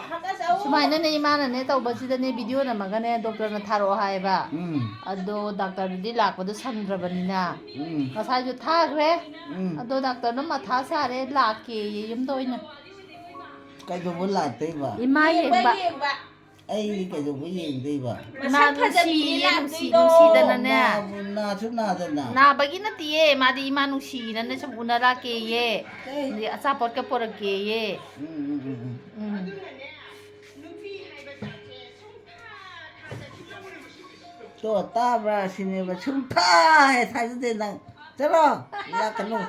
ꯍꯥꯀꯠꯆꯩ꯫ ꯁꯨꯃꯥꯏꯅꯅꯦ, ꯏꯃꯥꯅꯅꯦ ꯇꯧꯕꯁꯤꯗꯅꯦ, ꯚꯤꯗꯤꯑꯣ ꯅꯝꯃꯒꯅꯦ, ꯗꯣꯛꯇꯔꯅ ꯊꯥꯔꯛꯑꯣ ꯍꯥꯏꯌꯦꯕ꯫ ꯎꯝ꯫ ꯑꯗꯣ ꯗꯥꯛꯇꯔꯗꯨꯗꯤ ꯂꯥꯛꯄꯗꯣ ꯁꯪꯗ꯭ꯔꯕꯅꯤꯅ, ꯎꯝ꯫ ꯉꯁꯥꯏꯁꯨ ꯊꯥꯈ꯭ꯔꯦ꯫ ꯎꯝ꯫ ꯑꯗꯣ ꯗꯥꯛꯇꯔꯗꯣ ꯃꯊꯥ ꯁꯥꯔꯦ, ꯂꯥꯛꯀꯦꯌꯦ ꯌꯨꯝꯗ ꯑꯣꯏꯅ꯫ ꯀꯩꯗꯧꯕ ꯂꯥꯛꯇꯣꯏꯕ? ꯏꯃꯥ ꯌꯦꯡꯕ, ꯌꯦꯡꯕ꯫ ꯌꯦꯡꯕ꯫ ꯑꯩꯗꯤ ꯀꯩꯗꯧꯕ ꯌꯦꯡꯗꯣꯏꯕ? ꯃꯁꯛ ꯏꯃꯥ ꯐꯖꯕꯤꯅꯤ ꯅꯨꯡꯁꯤꯌꯦ, ꯅꯨꯡꯁꯤ-, ꯂꯥꯛꯇꯣꯏꯗꯣ꯫ ꯅꯨꯡꯁꯤꯗꯅꯅꯦ꯫ ꯅꯥꯕꯨ-, ꯅꯥꯁꯨ ꯅꯥꯗꯅ꯫ ꯅꯥꯕꯒꯤ ꯅꯠꯇꯤꯌꯦ, ꯃꯥꯗꯤ ꯏꯃꯥ ꯅꯨꯡꯁꯤꯅꯅꯦ ꯁꯨꯝ ꯎꯅ ꯂꯥꯛꯀꯦꯌꯦ꯫ ꯑꯦ꯫ ꯑꯗꯩ ꯑꯆꯥꯄꯣꯠꯀ ꯄꯣꯔꯛꯀꯦꯌꯦ꯫ ꯎꯝ, ꯎꯝ, ꯎꯝ, ꯎꯝ꯫ ꯎꯝ꯫ ꯇꯣ, ꯇꯥꯕ꯭ꯔꯥ ꯁꯤꯅꯦꯕ? ꯁꯨꯡꯊꯥ ꯍꯦꯛ ꯊꯥꯖꯗꯦ ꯅꯪ꯫ ꯆꯠꯂꯣ, ꯂꯥꯛꯀꯅꯨ꯫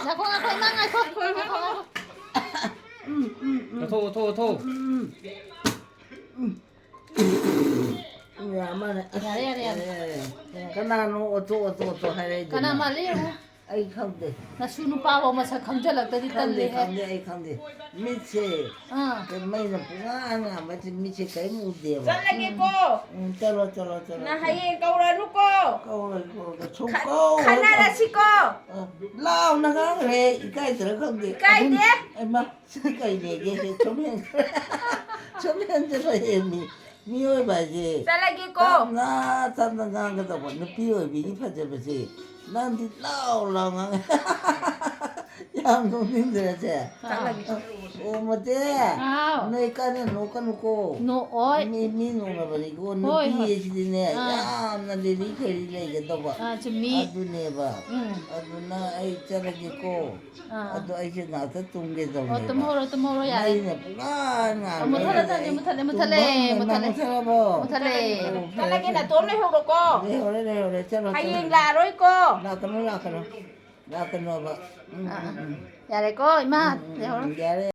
ꯉꯥꯏꯈꯣ, ꯉꯥꯏꯈꯣ, ꯏꯃꯥ, ꯉꯥꯏꯈꯣ꯫ ꯉꯥꯏꯈꯣ, ꯉꯥꯏꯈꯣ꯫ ꯎꯝ, ꯎꯝ, ꯎꯝ꯫ ꯑꯣꯊꯣ, ꯑꯣꯊꯣ, ꯑꯣꯊꯣ꯫ ꯎꯝ, ꯎꯝ, ꯎꯝ꯫ ꯎꯝ, ꯌꯥꯔꯦ, ꯃꯥꯅꯦ꯫ ꯌꯥꯔꯦ, ꯌꯥꯔꯦ, ꯌꯥꯔꯦ꯫ ꯌꯥꯔꯦ, ꯌꯥꯔꯦ꯫ ꯀꯅꯥꯅꯣ ꯑꯣꯊꯣ, ꯑꯣꯊꯣ, ꯑꯣꯊꯣ ꯍꯥꯏꯔꯛꯏꯗꯨꯅ? ꯀꯅꯥ ꯃꯥꯜꯂꯦ ꯌꯦꯡꯉꯨ꯫ ꯑꯩ ꯈꯪꯗꯦ꯫ ꯅꯁꯨ ꯅꯨꯄꯥꯐꯧ ꯃꯁꯛ ꯈꯪꯖꯜꯂꯛꯇꯗꯤ ꯈꯪꯗꯦ, ꯇꯜꯂꯦꯍꯦ꯫ ꯈꯪꯗꯦ, ꯑꯩ ꯈꯪꯗꯦ꯫ ꯃꯤꯠꯁꯦ ꯑꯥ꯫ ꯃꯩꯅ ꯄꯨꯡꯉꯥꯟ ꯉꯥꯟꯕꯁꯦ, ꯃꯤꯠꯁꯦ ꯀꯔꯤꯝ ꯎꯗꯦꯕ꯫ ꯆꯠꯂꯒꯦꯀꯣ꯫ ꯎꯝ, ꯆꯠꯂꯣ, ꯆꯠꯂꯣ, ꯆꯠꯂꯣ, ꯅꯪ ꯆꯠꯂꯣ꯫ ꯍꯌꯦꯡ ꯀꯧꯔꯅꯨꯀꯣ꯫ ꯀꯧꯔꯣꯏ, ꯀꯧꯔꯣꯏ꯫ ꯁꯨꯝ ꯈ-, ꯀꯧꯔꯣꯏ꯫ ꯈꯟꯅꯔꯁꯤꯀꯣ꯫ ꯑ, ꯂꯥꯎꯅ ꯉꯥꯡꯈ꯭ꯔꯦ, ꯏꯀꯥꯏꯗ꯭ꯔꯥ ꯈꯪꯗꯦ꯫ ꯏꯀꯥꯏꯗꯦ꯫ ꯍꯩꯃꯥ, ꯁꯤ ꯀꯩꯅꯦꯒꯦ? ꯁꯨꯝ ꯍꯦꯟ-, ꯁꯨꯝ ꯍꯦꯟꯖꯜꯂꯛꯑꯦ ꯃꯤ꯫ ꯃꯤꯑꯣꯏꯕ ꯍꯥꯏꯁꯦ ꯆꯠꯂꯒꯦꯀꯣ꯫ ꯇꯞꯅ ꯇꯞꯅ ꯉꯥꯡꯒꯗꯧꯕ꯫ ꯅꯨꯄꯤ ꯑꯣꯏꯕꯤꯒꯤ ꯐꯖꯕꯁꯦ ꯅꯪꯗꯤ ꯂꯥꯎ ꯂꯥꯎ ꯉꯥꯡꯉꯦ꯫ ꯌꯥꯝ ꯅꯣꯛꯅꯤꯡꯗ꯭ꯔꯁꯦ? ꯆꯠꯂꯒꯦ꯫ ꯑꯣ, ꯃꯇꯦ꯫ ꯍꯥꯎ꯫ ꯅꯣꯏ ꯀꯟꯅ ꯅꯣꯛꯀꯅꯨꯀꯣ꯫ ꯅꯣꯛꯑꯣꯏ꯫ ꯃꯤ, ꯃꯤ ꯅꯣꯛꯅꯕꯅꯤꯀꯣ꯫ ꯍꯣꯏ, ꯅꯨꯄꯤ ꯍꯣꯏ꯫ ꯍꯥꯏꯁꯤꯗꯤꯅꯦ, ꯑꯥ꯫ ꯌꯥꯝꯅ ꯂꯤꯔꯤ ꯈꯩꯔꯤ ꯂꯩꯒꯗꯧꯕ꯫ ꯑꯥ, ꯆꯨꯝꯃꯤ꯫ ꯑꯗꯨꯅꯦꯕ꯫ ꯎꯝ꯫ ꯑꯗꯨꯅ ꯑꯩ ꯆꯠꯂꯒꯦꯀꯣ꯫ ꯑꯥ, ꯑꯥ꯫ ꯑꯗꯣ ꯑꯩꯁꯦ ꯉꯥꯛꯇ ꯇꯨꯝꯒꯦ ꯑꯣ, ꯇꯧꯅꯦꯕ꯫ ꯇꯨꯝꯍꯧꯔꯣ, ꯇꯨꯝꯍꯧꯔꯣ, ꯌꯥꯔꯦ꯫ ꯃꯩꯅ ꯄꯨꯡꯉꯥꯟ ꯑꯣ, ꯉꯥꯟꯕ ꯃꯨꯠꯊꯠꯂꯦ, ꯑꯩꯁꯦ ꯇꯨꯝꯍꯧꯔꯣ, ꯃꯨꯠꯊꯠꯂꯦ, ꯃꯨꯠꯊꯠꯂꯦ, ꯇꯨꯝꯐꯝ ꯃꯨꯠꯊꯠꯂꯦ꯫ ꯃꯨꯠꯊꯠꯂꯦ꯫ ꯑꯣ, ꯐꯔꯦ, ꯆꯠꯂꯒꯦ, ꯐꯔꯦ꯫ ꯅꯥꯇꯣꯝ ꯂꯩꯍꯧꯔꯣꯀꯣ꯫ ꯂꯩꯍꯧꯔꯦ, ꯂꯩꯍꯧꯔꯦ, ꯆꯠꯂꯣ, ꯆꯠꯂꯣ꯫ ꯍꯌꯦꯡ ꯂꯥꯛꯑꯔꯣꯏꯀꯣ꯫ ꯂꯥꯛꯀꯅꯨ, ꯂꯥꯛꯀꯅꯨ꯫ ꯂꯥꯛꯀꯅꯣꯕ꯫ ꯎꯝ, ꯑꯥ, ꯎꯝ, ꯑꯥ꯫ ꯎꯝ꯫ ꯌꯥꯔꯦꯀꯣ, ꯏꯃꯥ, ꯎꯝ, ꯎꯝ, ꯂꯩꯍꯧꯔꯣ꯫ ꯎꯝ, ꯌꯥꯔꯦ꯫